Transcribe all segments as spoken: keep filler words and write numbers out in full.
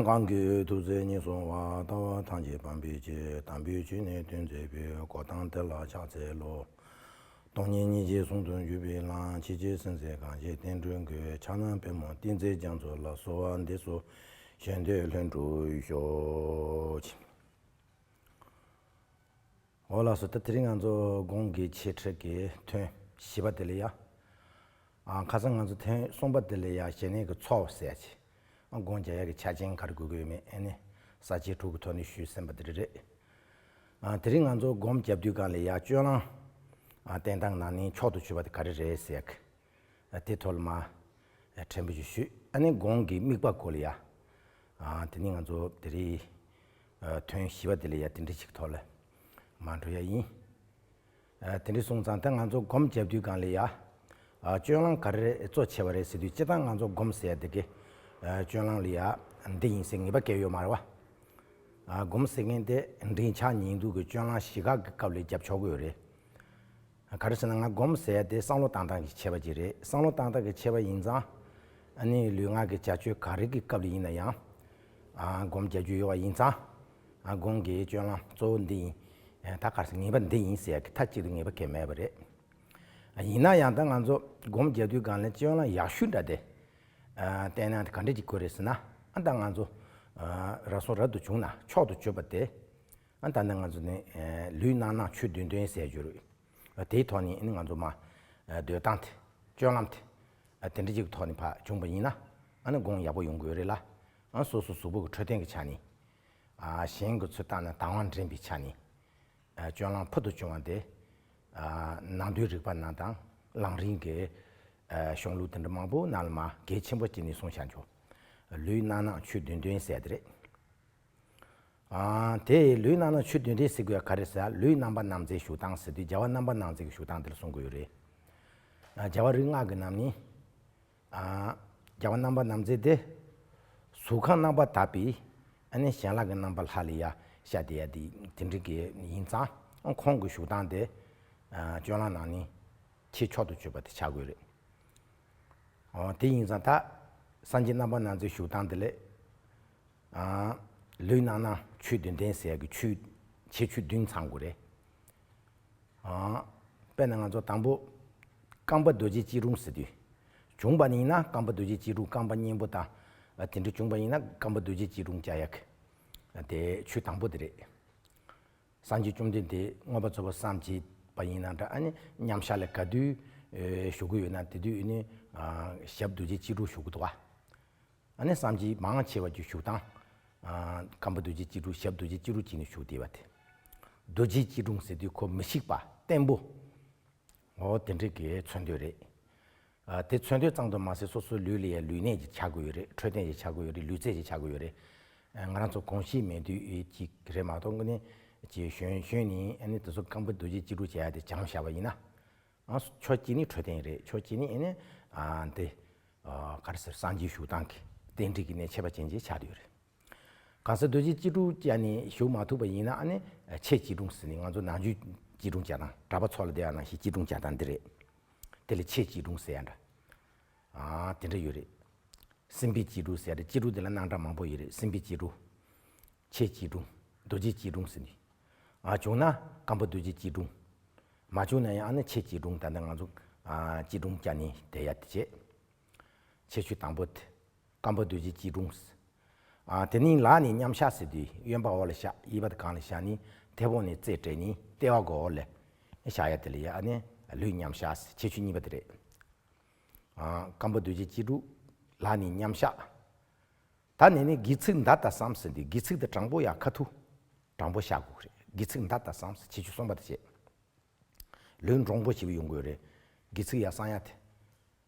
གང་གིས་ཐུགས་བརྩེ་ཉེར་བཟུང་བ། ལྟ་བ་ཐམས་ཅད་སྤང་བའི་ཕྱིར། དམ་པའི་ཆོས་ནི་སྟོན་མཛད་པའི། གོ་ཏམ་དེ་ལ་ཕྱག་འཚལ་ལོ། སྟོང་ཉིད་སྙིང་རྗེ་ཟུང་དུ་འཇུག་པའི་ལམ། ཆེས་ཆེར་གསལ་མཛད་གངས་ཅན་བསྟན་འགྲོའི་མགོན། ཕྱག་ན་པདྨོ་བསྟན་འཛིན་རྒྱ་མཚོ་ལ། གསོལ་བ་འདེབས་སོ་བཞེད་དོན་ལྷུན་གྲུབ་ཤོག། འོ་ལགས་སོ། ད་དེ་རིང་ང་ཚོ་སྒོམ་གྱི་འཆད་ཁྲིད་ཀྱི་ཐུན་བཞི་པ་དེ་ལ་ཡ། ཨ། ཁ་སང་ང་ཚོ་ཐུན་གསུམ་པ་དེ་ལ་ཡ་ཞི་གནས་ཀྱི་ཚོགས་ཟེར་ཡ་ཅིག་ཨ། སྒོམ་རྒྱག་ཡ་གི་ཆ་རྐྱེན་ག་རེ་དགོས་ཀྱི་ཡོད་མེད་ཨ་ནི་ས་བཅད་དྲུག་གི་ཐོག་ནས་ཞུས་ཟིན་པ་དེ་རེད། ཨ། དེ་རིང་ང་ཚོ་སྒོམ་རྒྱབ་དུས་སྒང་ལ་ཡ་སྤྱོད་ལམ། ཨ། བསྟེན་སྟངས་ནང་ནས་མཆོག་ཏུ་གྱུར་པ་དེ་ག་རེ་རེད་ཟེར་ཡ་གི། ཨ། དེ་ཐོག་ལ་མ། ཨ། ཕྲན་བུ་ཞིག་ཞུས། ཨ་ནི་སྒོམ་གྱི་དམིགས་པ་སྐོར་ལ་ཡ། ཨ། དེ་ནི་ང་ཚོ་དེ་རིང་། ཨ། ཐུན་བཞི་པ་དེ་ལ་ཡ་དེ་འདྲ་ཞིག་ཐོག་ལ་མ་འགྲོ་ཡ་ཡིན། ཨ། དེ་འདྲ་སོང་ཙང་ད་ང་ཚོ་སྒོམ་རྒྱབ་དུས་སྒང་ལ་ཡ། ཨ། སྤྱོད་ལམ་ག་རེ་གཙོ་ཆེ་བ་རེད་ཟེར་དུས། སྤྱིར་བཏང་ང་ཚོ་སྒོམ་ཟེར་ཡ་དེ་གི། ཨ། སྤྱོད་ལམ་ལ་ཡ་འདི་ཡིན་ཟེར་ངེས་པ་གང་ཡང་ཡོད་མ་རེད་བ། ཨ། སྒོམ་ཟེར་མཁན་དེ་འདྲེན་བྱ་ཉིད་དུ་གི་སྤྱོད་ལམ་བཞི་ཀ་གི་སྐབས་ལ་རྒྱབ་ཆོག་གི་ཡོད་རེད། ག་རེ་ཟེར་ན་ང་སྒོམ་ཟེར་ཡ་དེ་བསམ་བློ་བཏང་སྟངས་ཀྱི་ཁྱད་པར་ཅིག་རེད། བསམ་བློ་བཏང་སྟངས་ཀྱི་ཁྱད་པར་ཡིན་ཙང་། ཨ་ནི་ལུས་ངག་གི་བྱ་སྤྱོད་ག་རེ་གི་སྐབས་ལ་ཡིན་ན་ཡང་། ཨ། སྒོམ་རྒྱག་རྒྱུ་ཡོད་པ་ཡིན་ཙང་། ཨ། སྒོམ་གྱི་སྤྱོད་ལམ་གཙོ་བོ་འདི་ཡིན། ཨ། ད་ག་རེ་ཟེར། ངེས་པ་འདི་ཡིན་ཟེར་ཡ་གི་མཐའ་གཅིག་ཏུ་ངེས་པ་གང་ཡང་མེད་པ་རེད། ཨ། ཡིན་ན་ཡང་ད་ང་ཚོ་སྒོམ་རྒྱག་དུས་སྒང་ལ་སྤྱོད་ལམ་ཡག་ཤོས་འདྲ་དེ། ཨ། བསྟེན་ན་དེ་ག་འདྲ་ཅིག་དགོས་རེད་ཟེར་ན། ཨ། ད་ང་ཚོ། ཨ། རབ་བྱུང་རབ་ཏུ་བྱུང་ན་མཆོག་ཏུ་གྱུར་པ་དེ། ཨ། ད་ནི་ང་ཚོ་ནི། ཨ། ལུས་རྣམ་སྣང་ཆོས་བདུན་ལྡན་ཟེར་རྒྱུ་རེད། དེའི་ཐོག་ནས་ནི་ང་ཚོ་མ། ཨ། སྡོད་སྟངས་དེ། སྤྱོད་ལམ་དེ། ཨ། དེ་འདྲ་ཅིག་གི་ཐོག་ནས་ཕར་བྱུང་བ་ཡིན་ན། ཨ་ནི་སྒོམ་ཡག་པོ་ཡོང་གི་ཡོད་རེད་ལ། ཨ། སོ་སོ་གཟུགས་པོ་གི་འཕྲོད་བསྟེན་གྱི་ཆ་ནས། ཨ། གཞན་གྱི་ཚུལ་བལྟས་ན་དང་བ་འདྲེན་པའི་ཆ་ནས། ཨ། སྤྱོད་ལམ་ཕུལ་དུ་བྱུང་བ་དེ། ཨ། ནང་དོན་རིག་པ་ནང་དང་གླེང་རིགས་ཀྱི། ཨ། གཞུང་ལུགས་དེ་འདྲ་མང་པོ་ནང་ལ་མ་གལ་ཆེན་པོ་བྱས་ནས་གསུངས་བཞག་ཆོག་ལུས་རྣམ་སྣང་ཆོས་བདུན་ལྡན་ཟེར་དེ་རེད། ཨ། དེ་ལུས་རྣམ་སྣང་ཆོས་བདུན་ལྡན་ཟེར་དགོས་ཡ་ག་རེ་ཟེར། ལུས་རྣམ་པར་སྣང་མཛད་བཞུགས་སྟངས་ཟེར་དུས་རྒྱལ་བ་རྣམ་པར་སྣང་མཛད་ཀྱི་བཞུགས་སྟངས་དེ་ལ་གསུང་གི་ཡོད་རེད། ཨ། རྒྱལ་བ་རིགས་ལྔ་གི་ནང་ནས། ཨ། རྒྱལ་བ་རྣམ་པར་སྣང་མཛད་དེ། གཟུགས་ཁམས་རྣམ་པར་དག་པའི། ཨ་ནི་གཞན་ལྷ་གི་རྣམ་པ་ལྷ་ལ་ཡ་ཤར་བསྡད་ཡ་དེ་དེ་འདྲ་གི་ཡིན་ཙང་། ཨ། ཁོང་གི་བཞུགས་སྟངས་དེ། ཨ། སྤྱོད་ལམ་ནང་ནས་ཆེས་མཆོག་ཏུ་གྱུར་པ་དེ་ཆགས་དགོས་རེད། ཨོ། དེ་ཡིན་ཙང་ད་སངས་རྒྱས་རྣམ་པར་སྣང་མཛད་བཞུགས་སྟངས་དེ་ལས། ཨ། ལུས་རྣམ་སྣང་ཆོས་བདུན་ལྡན་ཟེར་ཡ་གི་ཆོས། ཁྱད་ཆོས་བདུན་ཚང་དགོས་རེད། ཨ། དཔེར་ན་ང་ཚོ་དང་པོ། རྐང་པ་རྡོ་རྗེ་སྐྱིལ་ཀྲུང་ཟེར་དུས། བྱུང་བ་ཡིན་ན་རྐང་པ་རྡོ་རྗེ་སྐྱིལ་ཀྲུང་། རྐང་པ་མཉེན་པོ་དང་། ཨ། དེ་འདྲ་བྱུང་བ་ཡིན་ན་རྐང་པ་རྡོ་རྗེ་སྐྱིལ་ཀྲུང་བྱ་ཡ་གི། ཨ། དེ་ཆོས་དང་པོ་དེ་རེད། སངས་རྒྱས་བཅོམ་ལྡན་འདས་མངོན་པར་རྫོགས་པར་སངས་རྒྱས་པ་ཡིན་ན་འདྲ། ཨ་ནི་མཉམ་ཞབས་ལ་ག་དུས། ཨེ། བཞུགས་ཀྱི་ཡོད་ན་དེ་དུས་ཨ་ནི། ཨ། ཞབས་རྡོ་རྗེ་སྐྱིལ་ཀྲུང་བཞུགས་ཀྱི་འདུག་བ། ཨ་ནི་སངས་རྒྱས་མང་ཆེ་བ་གྱི་བཞུགས་སྟངས། ཨ། རྐང་པ་རྡོ་རྗེ་སྐྱིལ་ཀྲུང་། ཞབས་རྡོ་རྗེ་སྐྱིལ་ཀྲུང་བྱས་ནས་བཞུགས་བསྡད་པ་དེ། རྡོ་རྗེ་སྐྱིལ་ཀྲུང་ཟེར་དུས་ཁོ་མི་ཤིགས་པ་བརྟན་པོ། འོ་དེ་འདྲ་གི་མཚོན་དོན་རེད། ཨ། དེ་མཚོན་དོན་ཙམ་དུ་མ་ཟད་སོ་སོའི་ལུས་ལ་ཡང་ལུས་གནད་ཅིག་ཆགས་ཀྱི་ཡོད་རེད། འཕྲོད་བསྟེན་ཅིག་ཆགས་ཀྱི་ཡོད་རེད། ལུས་རྩལ་ཅིག་ཆགས་ཀྱི་ཡོད་རེད། ཨ། ང་རང་ཚོ་གོམས་གཤིས་མེད་དུས་ཅིག་རེད་མ་གཏོགས་ཀྱི་ནི་ཅིག་གཞོན་གཞོན་ནས་ཨ་ནི་དེ་ཚོ་རྐང་པ་རྡོ་རྗེ་སྐྱིལ་ཀྲུང་བྱེད་ཡ་དེ་སྦྱངས་བཞག་པ་ཡིན་ན། ཨ། ཕྱོགས་གཅིག་ནས་འཕྲོད་བསྟེན་རེད། ཕྱོགས་གཅིག་ནས་ཨ་ནི། ཨ། དེ། ཨ། ག་རེ་ཟེར། སངས་རྒྱས་བཞུགས་སྟངས་ཀྱི་རྟེན་འབྲེལ་གྱི་གནད་ཁྱད་པར་ཅན་ཅིག་ཆགས་ཡོད་རེད། གང་ཟག་རྡོ་རྗེ་སྐྱིལ་ཀྲུང་བྱས་ནས་བཞུགས་མ་ཐུབ་པ་ཡིན་ན་ཨ་ནི་ཆས་སྐྱིལ་ཀྲུང་ཟེར་ནས། ང་ཚོ་ནམ་རྒྱུན་སྐྱིལ་ཀྲུང་བྱེད་སྟངས། གྲྭ་པ་ཚོགས་ལ་བསྡད་ཡ་ནང་བཞིན་སྐྱིལ་ཀྲུང་བྱེད་སྟངས་འདི་རེད། དེ་ལ་ཆས་སྐྱིལ་ཀྲུང་ཟེར་ཡ་འདྲ། ཨ། དེ་འདྲ་ཡོད་རེད། སྲིན་པོའི་སྐྱིལ་ཀྲུང་ཟེར་ཡ་འདྲ། སྐྱིལ་ཀྲུང་དེ་ལ་རྣམ་གྲངས་མང་པོ་ཡོད་རེད། སྲིན་པོའི་སྐྱིལ་ཀྲུང་། ཆས་སྐྱིལ་ཀྲུང་། རྡོ་རྗེ་སྐྱིལ་ཀྲུང་ཟེར་ནས། ཨ། བྱུང་ན་རྐང་པ་རྡོ་རྗེ་སྐྱིལ་ཀྲུང་། མ་བྱུང་ན་ཡང་ཨ་ནི་ཆས་སྐྱིལ་ཀྲུང་། ད་ལྟ་ང་ཚོ། ཨ། སྐྱིལ་ཀྲུང་བྱས་ནས་བསྡད་ཡ་དེ་བྱས། ཁྱད་ཆོས་དང་པོ་དེ། རྐང་པ་རྡོ་རྗེ་སྐྱིལ་ཀྲུང་། ཨ། དེ་ནས་ལག་ནི་མཉམ་གཞག་ཟེར་དུས་གཡོན་པ་འོག་ལ་བཞག་གཡས་པ་དེ་སྒང་ལ་བཞག་ནས་མཐེ་བོང་ནས་རྩེ་སྤྲད་ནས་ལྟེ་བ་གི་འོག་ལ་བཞག་ཡ་དེ་ལ་ཡ་ཨ་ནི་ལུས་མཉམ་གཞག་ཟེར། ཁྱད་ཆོས་གཉིས་པ་དེ་རེད། ཨ། རྐང་པ་རྡོ་རྗེ་སྐྱིལ་ཀྲུང་། ལག་ནི་མཉམ་གཞག་ད་ནི་ནི་སྒལ་ཚིགས་མདའ་ལྟར་བསྲང་ཟེར་དུས་སྒལ་ཚིགས་དེ་དྲང་པོ་ཡ་ཁ་ཐུག་དྲང་པོ་བཞག་དགོས་རེད། སྒལ་ཚིགས་མདའ་ལྟར་བསྲང་ཟེར། ཁྱད་ཆོས་གསུམ་པ་དེ་བྱས། ལུས་འདྲོང་པོ་ཞེ་པོ་ཡོང་དགོས་རེད། སྒལ་ཚིགས་ཡར་བསྲང་ཡ་དེ།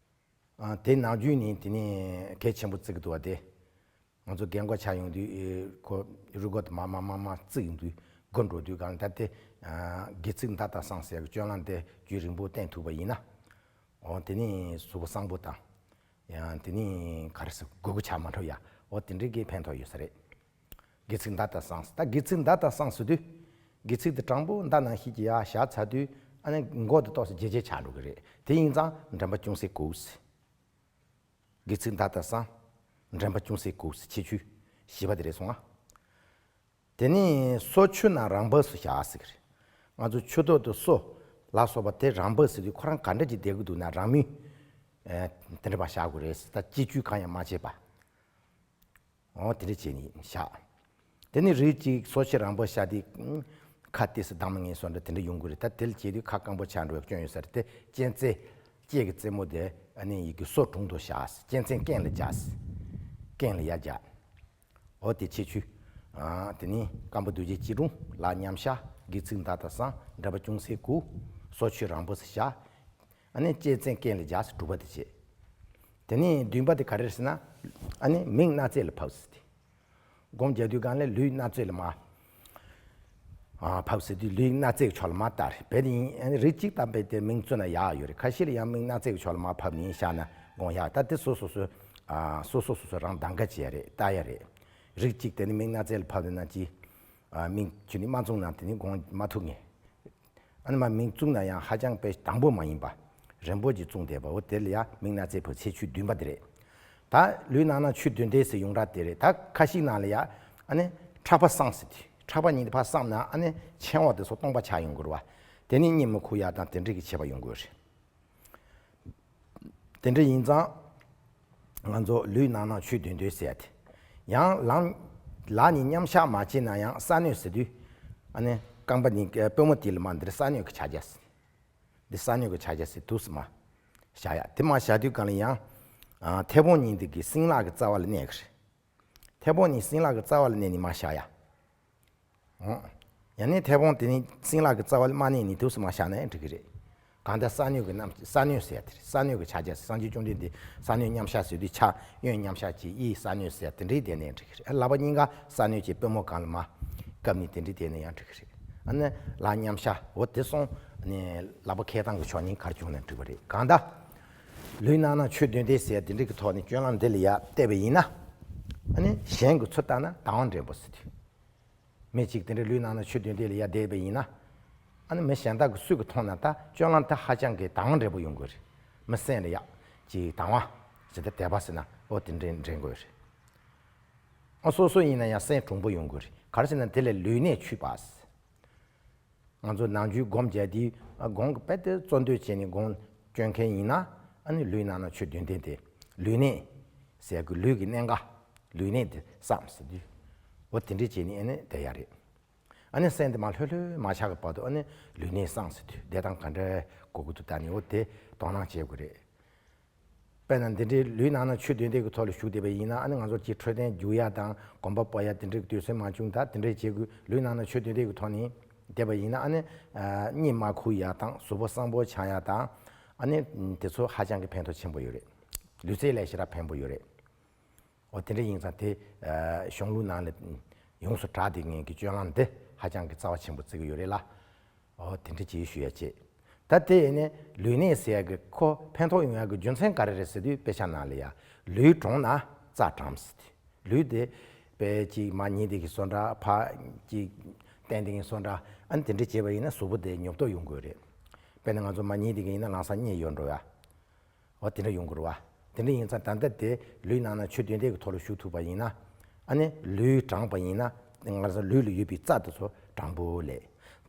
ཨ། དེ་ནམ་རྒྱུན་ནས་དེ་ནས་གལ་ཆེན་པོ་བརྩི་གི་འདུག་བ་དེ། ང་ཚོ་རྒན་གོག་ཆགས་ཡོང་དུས། ཨེ། ཁོ་རུས་ཁོག་དེ་མར་མར་མར་མར་བརྩིགས་ཡོང་དུས་འགུལ་འགྲོ་དུས་སྒང་ལ་ད་དེ། ཨ། སྒལ་ཚིགས་མདའ་ལྟར་བསྲང་ཟེར་གྱི་སྤྱོད་ལམ་དེ་རྒྱུན་རིང་པོ་བསྟེན་ཐུབ་པ་ཡིན་ན། འོ་དེ་ནས་གཟུགས་པོ་བཟང་པོ་དང་། ཡང་དེ་ནས་ག་རེ་ཟེར། མགོ་དགུ་ཆགས་མ་འགྲོ་ཡ། འོ་དེ་འདྲའི་གི་ཕན་ཐོགས་ཡོད་ས་རེད། སྒལ་ཚིགས་མདའ་ལྟར་བསྲང་ཟེར། ད་སྒལ་ཚིགས་མདའ་ལྟར་བསྲང་ཟེར་དུས། སྒལ་ཚིགས་དེ་དྲང་པོ་མདའ་ནང་བཞིན་གྱི་ཡར་བཞག་ཚར་དུས་ཨ་ནི་མགོ་དེ་ཏོག་ཙམ་བརྗེ་བརྗེ་ཆགས་འགྲོ་གི་རེད། དེ་ཡིན་ཙང་འདྲེན་པ་ཅུང་ཟད་དགོས་ཟེར། སྒལ་ཚིགས་མདའ་ལྟར་བསྲང་། འདྲེན་པ་ཅུང་ཟད་དགོས་ཟེར། ཁྱད་ཆོས་ བཞི་པ་དེ་རེད་སོང་ང་། དེ་ནས་སོ་ཆུ་རྣམས་རང་འབབ་སུ་བཞག་ཟེར་གི་རེད། ང་ཚོ་ཆུ་ཐོག་ཏུ་སོ་ལ་སོགས་པ་དེ་རང་འབབ་ཟེར་དུས་ཁོ་རང་ག་འདྲ་ཅིག་བསྡད་ཀྱི་འདུག་ན་རང་མོས། ཨེ། དེ་འདྲ་མ་བཞག་དགོས་རེད་ཟེར། ད་སྤྱི་སྤྱོད་གང་ཡང་མ་བྱེད་པ། འོ་དེ་འདྲ་བྱས་ནས་བཞག་དེ་ནས་རིགས་གཅིག་སོ་ཆུ་རང་འབབ་བཞག་དེ། ཁ་ཏི་སི་དྭངས་མ་ངན་སོགས་འདྲ་དེ་འདྲ་ཡོང་གི་རེད། ད་དེ་ལ་བྱེད་དུས་ཁ་སྐམ་པོ་ཆགས་འགྲོ་བའི་སྐྱོན་ཡོད་ས་རེད་དེ། གཅན་གཟན། གཅན་གྱི་རྩེ་མོ་དེ་ཨ་ནི་ཡི་གེ་སོ་དྲུང་དུ་བཞག་གཅན་གཟན་རྐན་ལ་བཞག་རྐན་ལ་ཡར་བཞག་འོ་དེ་ཆུ་ཆུ། ཨ། དེ་ནས་སྐམ་པོ་འདུ་བྱེད་སྤྱི་སྒྲུང་ལ་མཉམ་བཞག་སྒལ་ཚིགས་མདའ་དང་བསྲང་། འགྲེལ་པ་ཅུང་ཟད་གུག་སོ་ཆུ་རང་འབབ་སུ་བཞག་ཨ་ནི་གཅན་གཟན་རྐན་ལ་བཞག་ཟེར་དྲུག་པ་དེ་བྱས། དེ་ནས་བདུན་པ་དེ་ག་རེ་རེད་ཟེར་ན། ཨ་ནི་མིང་སྣ་རྩེ་ལ་ཕབ་ཟེར་ཏེ། སྒོམ་རྒྱག་དུས་སྒང་ལ་ལུས་སྣ་རྩེ་ལ་མར། ཨ། ཕབ་ཟེར་དུས་ལུས་སྣ་རྩེ་གི་ཕྱོགས་ལ་མར་བལྟ་རེད། བལྟས་ནས་ཨ་ནི་རིགས་གཅིག་དམ་པའི་དེ་མིང་བརྩོན་ན་ཡག་ཡོད་རེད། ཁ་ཤས་ལ་ཡང་མིང་སྣ་རྩེ་གི་ཕྱོགས་ལ་མར་ཕབ་ནས་བཞག་ན་དགོངས་ཡག་ད་དེ་སོ་སོ་སོ། ཨ། སོ་སོ་སོ་སོ་རང་གདམ་ག་བྱེད་ཡ་རེད། བལྟ་ཡ་རེད། རིགས་གཅིག་དེ་ནི་མིང་སྣ་རྩེ་ལ་ཕབ་ནས་ན་ཅི། ཨ། མིང་ཁྱོད་ནི་མ་བཙུགས་ན་དེ་ནི་དགོངས་མ་ཐུབ་ངེས། ཨ་ནི་མ་མིང་བཙུགས་ན་ཡང་ཧ་ཅང་དཔེ་དང་པོ་མ་ཡིན་པ། རིམ་པ་ཅིག་བཙུགས་བསྡད་པ། འོ་དེ་ལ་ཡ་མིང་སྣ་རྩེ་ཕབ་ཚེ་ཆུ་བདུན་པ་དེ་རེད། ད་ལུས་ནང་ན་ཆུ་བདུན་ལྡན་ཟེར་ཡོངས་གྲགས་དེ་རེད། ད་ཁ་ཤས་ནང་ལ་ཡ། ཨ་ནི་ཕྲག་པ་བསྲངས་ཟེར་དུས་ཕྲག་པ་གཉིས་དེ་ཕར་བསྲངས་ན་ཨ་ནི་མཆན་འོག་དེ་ཚོ་སྟོང་པ་ཆགས་ཡོང་གི་རེད་བ། དེ་ནི་གཉིད་མི་ཁུག་ཡ་དང་དེ་འདྲ་གི་བྱེད་པ་ཡོང་གི་ཡོད་རེད། དེ་འདྲ་ཡིན་ཙང་། ང་ཚོ་ལུས་ནང་ན་ཆུ་བདུན་ལྡན་ཟེར་ཡ་དེ། ཡང་ལམ། ལ་ནི་མཉམ་བཞག་མ་བྱས་ན་ཡང་ས་གནོད་ཟེར་དུས། ཨ་ནི་རྐང་པ་ནི་པུས་མོ་དེ་ལ་མར་འདིར་ས་གནོད་ཀྱི་ཕྱག་རྒྱ་ཟེར། འདི་ས་གནོད་ཀྱི་ཕྱག་རྒྱ་ཟེར་དུས་སུ་མར་བཞག་ཡ། དེ་མར་བཞག་དུས་སྒང་ལ་ཡང་། ཨ། མཐེ་བོང་གཉིས་འདི་གི་སྲིན་ལག་གི་རྩ་བ་ལ་གནས་ཀྱི་རེད། མཐེ་བོང་གཉིས་སྲིན་ལག་གི་རྩ་བ་ལ་གནས་ནས་མར་བཞག་ཡ། འོ། ཡང་ན་མཐེ་བོང་དེ་ནི་སྲིན་ལག་གི་རྩ་བ་ལ་མ་གནས་ནས་དུས་སུ་མར་བཞག་ན་ཡང་འགྲིག་གི་རེད། གང་ལྟར་ས་གནོད་ཀྱི་རྣམ། ས་གནོད་ཟེར་ཡ་དེ་རེད། ས་གནོད་ཀྱི་ཕྱག་རྒྱ་ཟེར། སངས་རྒྱས་བཅོམ་ལྡན་འདས་ས་གནོད་མཉམ་བཞག་ཟེར་དུས་ཕྱག་གཡོན་མཉམ་བཞག་བྱས་གཡས་ས་གནོད་ཟེར་ཡ་དེ་འདྲའི་དེ་ནས་འགྲིག་གི་རེད། ལག་པ་གཉིས་ཀ་ས་གནོད་བྱས་པུས་མོ་སྒང་ལ་མར་བཀབ་ནས་དེ་འདྲའི་དེ་ནས་ཡང་འགྲིག་གི་རེད། ཨ་ནི་ལག་མཉམ་བཞག་འོ་དེ་སོང་ནས་ལག་པ་འཁྱེར་སྟངས་ཀྱི་ཕྱོགས་ནས་ག་རེ་བྱུང་ན་འགྲིག་པ་རེད། གང་ལྟར་ལུས་ནང་ན་ཆུ་བདུན་ལྡན་ཟེར་ཡ་དེ་འདྲའི་གི་ཐོག་ནས་སྤྱོད་ལམ་འདི་ལ་ཡ་བལྟས་པ་ཡིན་ན། ཨ་ནི་གཞན་གྱི་ཚུར་ལྟ་ན་དང་བ་འདྲེན་པོ་ཟེར་དུས། མི་གཅིག་དེ་འདྲའི་ལུས་ནང་ན་ཆུ་བདུན་ལྡན་ལ་ཡ་བསྡད་པ་ཡིན་ན། ཨ་ནི་མི་གཞན་དག་གིས་སུས་ཀྱིས་མཐོང་ན་ད་སྤྱོད་ལམ་དེ་ཧ་ཅང་གི་དང་བ་འདྲེན་པོ་ཡོང་གི་རེད། མི་སེམས་ལ་ཡ་ཅིག་དང་བ་ཟེར་ཏེ་དད་པ་ཟེར་ན་འོ་དེ་འདྲའི་འདྲེན་དགོས་རེད། ཨ། སོ་སོ་ཡིན་ན་ཡང་སེམས་གྲུང་པོ་ཡོང་གི་རེད། ག་རེ་ཟེར་ན་དེ་ལས་ལུས་གནད་ཆུད་པ། ང་ཚོ་ནམ་རྒྱུན་སྒོམ་བརྒྱབ་དུས་སྒོམ་གྱི་དཔེ་དེ་གཙོ་འདོད་བྱས་ནས་སྒོམ་སྐྱོན་མཁན་ཡིན་ན། ཨ་ནི་ལུས་ནང་ན་ཆུ་བདུན་ལྡན་དེ་ལུས་གནད་ཟེར་གི་ལུས་ཀྱི་གནད་འགག་ལུས་གནད་དེ་བསམ་ཟེར་དུས། འོ་དེ་འདྲ་བྱས་ནས་ཨ་ནི་བསྡད་ཡ་རེད། ཨ་ནི་སེམས་དེ་མར་ལྷོད་ལྷོད་མ་ཆགས་ཀྱི་བར་དུ་ཨ་ནི་ལུས་གནད་བསམ་ཟེར་དུས་བསྡད་སྟངས་ག་འདྲ་དགོས་ཀྱི་འདུག་ད་ནི་འོ་དེ་དོ་སྣང་བྱེད་དགོས་རེད། དཔེར་ན་འདི་འདྲའི་ལུས་ནང་ན་ཆུ་བདུན་ལྡན་གྱི་ཐོག་ལ་ཞུགས་བསྡད་པ་ཡིན་ན། ཨ་ནི་ང་ཚོ་ཅིག་འཕྲོད་བསྟེན་རྒྱུག་ཡ་དང་གོམ་པ་སྤོ་ཡ་དེ་འདྲའི་དུས་ཚོད་མ་བྱུང་ད་དེ་འདྲའི་བྱེད་དགོས། ལུས་ནང་ན་ཆུ་བདུན་ལྡན་གྱི་ཐོག་ནས་བསྡད་པ་ཡིན་ན། ཨ་ནི་གཉིད་མ་ཁུག་ཡ་དང་གཟུགས་པོ་སངས་པོ་ཆགས་ཡ་དང་། ཨ་ནི་དེ་ཚོ་ཧ་ཅང་གི་ཕན་ཐོགས་ཆེན་པོ་ཡོད་རེད། ལུས་རྩལ་ལས་ཞེ་དྲག་ཕན་པོ་ཡོད་རེད། འོ་དེ་འདྲ་ཡིན་ཙང་དེ་གཞུང་ལུགས་ནང་ལ་ཡོངས་སུ་གྲགས་བསྡད་མཁན་གྱི་སྤྱོད་ལམ་འདི་ཧ་ཅང་གི་རྩ་བ་ཆེན་པོ་བརྩི་གི་ཡོད་རེད་ལ། འོ་དེ་འདྲ་ཅིག་ཞུ་ཡ་བྱེད། ད་དེ་ཡིན་ནས་ལུས་གནད་ཟེར་ཡ་གི་ཁོ་ཕན་ཐོགས་ཡོང་ཡ་གི་རྒྱུ་མཚན་ག་རེ་རེད་ཟེར་དུས་དཔེ་ཆ་ནང་ལ་ཡ་ལུས་གྲུང་ན་རྩ་དྲང་ཟེར་དུས། ལུས་དེ་དཔེ་ཅིག་མར་ཉལ་བསྡད་ཀྱི་བཟོ་འདྲ། ཕར་ཅིག་བསྟན་བསྡད་ཀྱི་བཟོ་འདྲ། ཨ་ནི་དེ་འདྲ་བྱས་པ་ཡིན་ན་གཟུགས་པོ་དེ་ཉོབ་ཏོ་ཡོང་གི་ཡོད་རེད། དཔེར་ན་ང་ཚོ་མར་ཉལ་བསྡད་ཀྱི་ཡིན་ན་ལམ་སང་གཉིད་ཡོང་འགྲོ་ཡ། འོ་དེ་འདྲ་ཡོང་གི་རེད་བ། དེ་འདྲ་ཡིན་ཙང་ད་ལྟ་དེ་ལུས་ནང་ན་ཆུ་བདུན་ལྡན་གྱི་ཐོག་ལ་ཞུགས་ཐུབ་པ་ཡིན་ན། ཨ་ནི་ལུས་དྲང་པ་ཡིན་ན་ང་ཚོ་ལུས་ལ་ཡོད་པའི་རྩ་དེ་ཚོ་དྲང་པོ་ལས།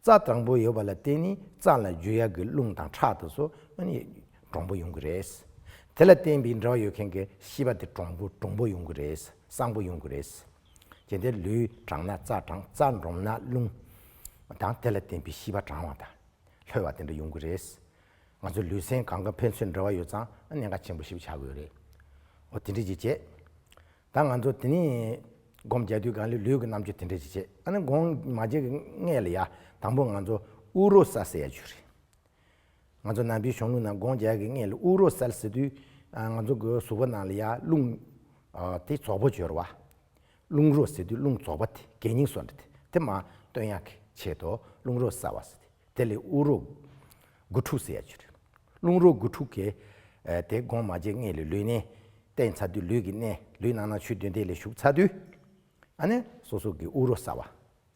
རྩ་དྲང་པོ་ཡོད་པ་ལ་བརྟེན་ནས་རྩ་ལ་འཇུ་ཡག་གི་རླུང་དང་ཁྲག་དེ་ཚོ་ཨ་ནི་དྲང་པོ་ཡོང་གི་རེད། དེ་ལ་བརྟེན་པའི་འབྲེལ་བ་ཡོད་མཁན་གྱི་ཤེས་པ་དེ་དྲང་པོ་དྲང་པོ་ཡོང་གི་རེད། གསང་པོ་ཡོང་གི་རེད། དེ་འདྲ་ལུས་དྲང་ན་རྩ་དྲང་། རྩ་དྲང་ན་རླུང་དང་དེ་ལ་བརྟེན་པའི་ཤེས་པ་དྲང་བ་དང་། ལྷོད་པ་དེ་འདྲ་ཡོང་གི་རེད། ང་ཚོ་ལུས་སེམས་གང་ག་ཕན་ཚུན་འབྲེལ་བ་ཡོད་ཙང་གནད་འགག་ཆེན་པོ་ཞིག་ཆགས་ཀྱི་ཡོད་རེད། འོ་དེ་འདྲ་ཅིག་བྱས། ད་ང་ཚོ་དེ་ནས་སྒོམ་རྒྱག་དུས་སྒང་ལ་ལུས་ཀྱི་རྣམ་འགྱུར་དེ་འདྲ་ཅིག་བྱས། ཨ་ནི་སྒོམ་མ་བྱེད་ཀྱི་སྔས་ལ་ཡ་དང་པོ་ང་ཚོ་དབུགས་རོ་བསལ་ཟེར་ཡ་ཅིག་ཡོད་རེད། ང་ཚོ་ནང་པའི་གཞུང་ལུགས་ནང་སྒོམ་རྒྱག་གི་སྔས་ལ་དབུགས་རོ་བསལ་ཟེར་དུས། ཨ། ང་ཚོ་གི་གཟུགས་པོ་ནང་ལ་ཡ་རླུང་། ཨ། དེ་རྫོགས་པོ་ཅིག་ཡོད་རེད་བ། རླུང་རོ་ཟེར་དུས་རླུང་རྫོགས་པ་དེ་གད་སྙིགས་སོགས་འདྲ་དེ་དེ་མར་བཏོན་ཡག་གི་ཆེད་དུ་རླུང་རོ་བསལ་བ་ཟེར་ཏེ། དེ་ལས་དབུགས་རོ་དགུ་ཕྲུགས་ཟེར་ཡ་ཅིག་རེད། རླུང་རོ་དགུ་ཕྲུགས་ཀྱིས། ཨ། དེ་སྒོམ་མ་བྱེད་སྔས་ལ་ལུས་གནད་བསྟེན་ཚར་དུས། ལུས་ཀྱི་གནད་ལུས་ནང་ན་ཆུ་བདུན་ལྡན་ལ་ཞུགས་ཚར་དུས། ཨ་ནི་སོ་སོ་གི་དབུགས་རོ་བསལ་བ།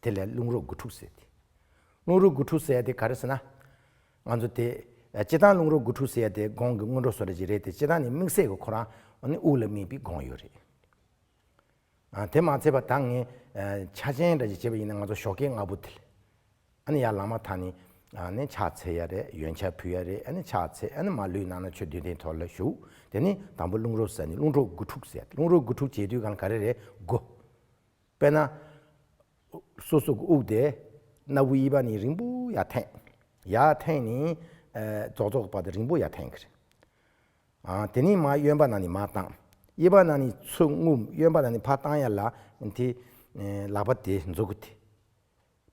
དེ་ལས་རླུང་རོ་དགུ་ཕྲུགས་ཟེར་ཏེ། རླུང་རོ་དགུ་ཕྲུགས་ཟེར་ཡ་དེ་ག་རེ་ཟེར་ན། ང་ཚོ་དེ། ཨ། སྤྱིར་བཏང་རླུང་རོ་དགུ་ཕྲུགས་ཟེར་ཡ་དེ་སྒོམ་གྱི་སྔོན་འགྲོ་བཟོ་འདྲ་ཅིག་རེད་དེ། སྤྱིར་བཏང་ནི་དམིགས་བསལ་གྱི་ཁོ་རང་ཨ་ནི་དབུགས་ལ་དམིགས་པའི་སྒོམ་ཡོད་རེད། ཨ་དེ་མ་ཚད་པ་ད་ངས་ཨ་ཆ་ཆེན་འདྲ་ཞིག་བྱས་པ་ཡིན་ན་ང་ཚོ་ཞོགས་ཀས་སྔ་པོ་དེ་ལ། ཨ་ནི་ཡར་ལངས་མ་ཐག་ནི་ཨ་ནི་ཕྱག་འཚལ་ཡ་རེད། ཡོན་ཆབ་ཕུལ་ཡ་རེད། ཨ་ནི་ཕྱག་འཚལ། ཨ་ནི་མར་ལུས་གནང་ན་ཆོས་འདུན་ཐོག་ལ་བཞུགས། དེ་ནི་དང་པོ་རླུང་རོ་ཟེར་ནི་རླུང་རོ་དགུ་ཕྲུགས་ཟེར། རླུང་རོ་དགུ་ཕྲུགས་བྱེད་དུས་གང་ག་རེ་རེད་དགུ། དཔེར་ན། སོ་སོ་གི་དབུགས་དེ་སྣ་བུག་གཡས་པ་ནས་རིང་པོ་ཡར་འཐེན། ཡར་འཐེན་ནས་ཨ་རྫོགས་རྫོགས་བར་དུ་རིང་པོ་ཡར་འཐེན་གི་རེད། ཨ་དེ་ནས་མར་གཡོན་པ་ནང་ནས་མར་བཏང་། གཡས་པ་ནང་ནས་ཚུར་རྔུབ། གཡོན་པ་ནང་ནས་ཕར་བཏང་ཡ་ལ་དེ་ཨ་ལག་པ་དེ་མཛུ་གུ་དེ།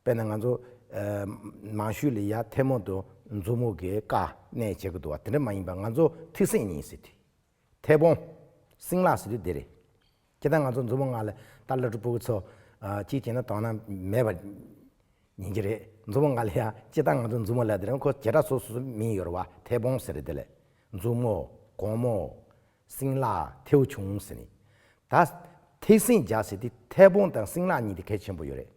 དཔེར་ན་ང་ཚོ་ཨ་མང་ཤོས་ལ་ཡ་ཐལ་མོ་དང་མཛུབ་མོ་གི་ཀ་གནས་བྱེད་ཀྱི་འདུག་བ། དེ་འདྲ་མ་ཡིན་པ་ང་ཚོ་མཐེབ་སྲིན་གཉིས་ཟེར་དེ། མཐེ་བོང་། སྲིན་ལག་ཟེར་དུས་དེ་རེད། ཁྱེད་ད་ང་ཚོ་མཛུབ་མོ་ལྔ་ལ་ད་སློབ་ཕྲུག་ཕྲུ་གུ་ཚོ་ཨ་གཅིག་བྱས་ན་དོ་སྣང་མེད་པ་ཡིན་གྱི་རེད། མཛུབ་མོ་ལྔ་ལ་ཡ་ཁྱེད་ད་ང་ཚོ་མཛུབ་མོ་ལ་དེ་རིང་ཁོ་བྱེ་བྲག་སོ་སོ་སོ་མིང་ཡོད་རེད་བ། མཐེ་བོང་ཟེར་རེད་དེ་ལས། མཛུབ་མོ། གུང་མོ། སྲིན་ལག་མཐེའུ་ཆུང་ཟེར་ནི། ད་མཐེབ་སྲིན་བརྒྱ་ཟེར་དུས་མཐེ་བོང་དང་སྲིན་ལག་གཉིས་དེ་གལ་ཆེན་པོ་ཡོད་རེད།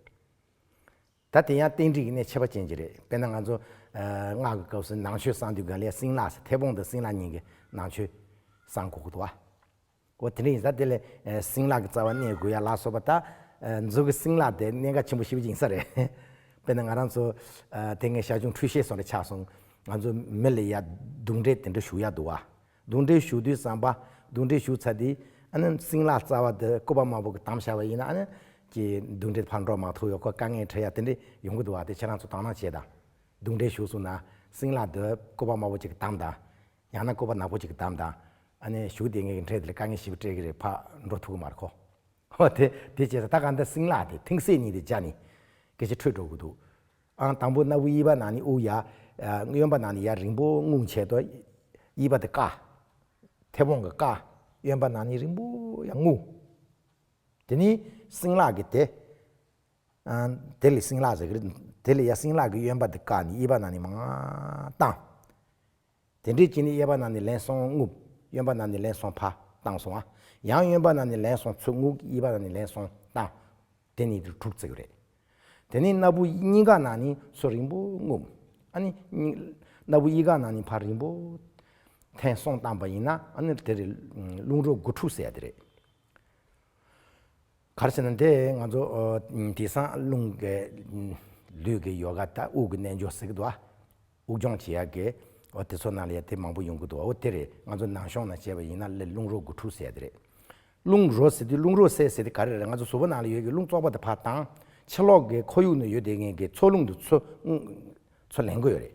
ད་དེ་ཡང་རྟེན་འབྲེལ་གྱི་གནད་ཁྱད་པར་ཅན་ཅིག་རེད། དཔེར་ན་ང་ཚོ་ཨ་སྔགས་ཀྱི་སྐབས་སུ་ནང་མཆོད་བསང་དུས་གང་ལ་སྲིན་ལག་ཟེར། མཐེ་བོང་དང་སྲིན་ལག་གཉིས་ཀྱི་ནང་མཆོད་བསང་དགོས་ཀྱི་འདུག་བ། འོ་དེ་འདྲ་ཡིན་ཙང་དེ་ལས་ཨ་སྲིན་ལག་གི་རྩ་བ་གནས་དགོས་ཡ་ལ་སོགས་པ། ད་ཨ་མཛུབ་གུ་སྲིན་ལག་དེ་གནད་འགག་ཆེན་པོ་ཞེ་པོ་ཅིག་ཡིན་ས་རེད། དཔེར་ན་ང་རང་ཚོ་ཨ་དེ་སྔའི་ཞར་བྱུང་འཕྲུལ་ཤེས་སོགས་ལ་ཆགས་སོང་། ང་ཚོ་མི་ལ་ཡ་གདོན་འདྲེ་དེ་འདྲ་ཞུགས་ཡ་འདུག་བ། གདོན་འདྲེ་ཞུགས་དུས་ཙམ་པ། གདོན་འདྲེ་ཞུགས་ཚར་དུས་ཨ་ནི་སྲིན་ལག་རྩ་བ་དེ་སྐུད་པ་དམར་པོ་གིས་བསྡམས་བཞག་པ་ཡིན་ན། ཨ་ནི་ཀྱི་གདོན་འདྲེ་ཕར་འགྲོ་མ་ཐུབ་ཡོད། ཁོ་དཀའ་ངལ་འཕྲད་ཡ་དེ་འདྲ་ཡོང་གི་འདུག་བ། དེ་ཁྱེད་རང་ཚོ་དོ་སྣང་བྱེད་དང་། གདོན་འདྲེ་ཞུགས་སོང་ན་སྲིན་ལག་དེ་སྐུད་པ་དམར་པོ་ཅིག་གིས་བསྡམས་དང་། ཡང་ན་སྐུད་པ་ནག་པོ་ཅིག་གིས་བསྡམས་དང་། ཨ་ནི་ཞུགས་དེ་ངེད་ཀྱི་འཕྲལ་དེ་ལ་དཀའ་ངལ་ཞེ་པོ་སྤྲད་ཀྱི་རེད། ཕར་འགྲོ་ཐུབ་ཀྱི་མ་རེད་ཁོ། ཧོ་དེ་དེ་བྱས་ཙང་ད་ག་འདི་སྲིན་ལག་དེ་མཐེབ་སྲིན་གཉིས་དེ་བརྒྱ་ནི་སྐད་ཆ་འཕྲོད་འགྲོ་གི་འདུག། ཨང་དང་པོ་སྣ་བུག་གཡས་པ་ནང་ནས་དབུགས་ཡར། ཨ་གཡོན་པ་ནང་ནས་ཡར་རིང་པོ་རྔུབ་བྱས་དོ། གཡས་པ་དེ་བཀག། མཐེ་བོང་གིས་བཀག། གཡོན་པ་ནང་ནས་རིང་པོ་ཡར་རྔུབ། དེ་ནས་སྲིན་ལག་གི་དེ། ཨ་དེ་ལས་སྲིན་ལག་ཟེར་གི་རེད། དེ་ལས་ཡར་སྲིན་ལག་གི་གཡོན་པ་དེ་བཀག་ནས་གཡས་པ་ནང་ནས་མར་བཏང་། དེ་འདྲའི་བྱས་ནས་གཡས་པ་ནང་ནས་ལན་གསུམ་རྔུབ། གཡོན་པ་ནང་ནས་ལན་གསུམ་ཕར་བཏང་སོང་ཨ། ཡང་གཡོན་པ་ནང་ནས་ལན་གསུམ་ཚུར་རྔུབ། གཡས་པ་ནང་ནས་ལན་གསུམ་བཏང་། དེ་ནས་དྲུག་བརྩི་གི་རེད། དེ་ནས་སྣ་བུག་གཉིས་ཀ་ནང་ནས་ཚུར་རིང་པོ་རྔུབ། ཨ་ནི་གཉིས། སྣ་བུག་གཡས་ཀ་ནང་ནས་ཕར་རིང་པོ་ཐེངས་གསུམ་བཏང་པ་ཡིན་ན། ཨ་ནི་དེ་རེད། རླུང་རོ་དགུ་ཕྲུགས་ཟེར་ཡ་དེ་རེད། ག་རེ་ཟེར་ན་དེ་ང་ཚོ་ཨ་དེང་སང་རླུང་གི་ལུས་ཀྱི་ཡོ་ག་ད་དབུགས་ཀྱི་རྣལ་འབྱོར་ཟེར་གི་འདུག་ཨ། དབུགས་སྦྱོང་བྱེད་ཡག་གི། འོ་དེ་ཚོ་ནང་ལ་ཡ་དེ་མང་པོ་ཡོང་གི་འདུག། འོ་དེ་རེད། ང་ཚོ་ནང་གཞུང་ནང་བྱས་པ་ཡིན་ན་ལས་རླུང་རོ་དགུ་ཕྲུགས་ཟེར་དེ་རེད། རླུང་རོ་ཟེར་དུས་རླུང་རོ་བསལ་ཟེར་དེ་ག་རེ་རེད། ང་ཚོ་གཟུགས་པོ་ནང་ལ་ཡོད་ཀྱི་རླུང་བཙོག་པ་དེ་ཕར་བཏང་། ཕྱི་ལོགས་ཀྱི་ཁོར་ཡུག་ནང་ཡོད་བསྡད་མཁན་གྱི་འཚོ་རླུང་དེ་ཚུར་ཚུར་ལེན་དགོས་ཡོད་རེད།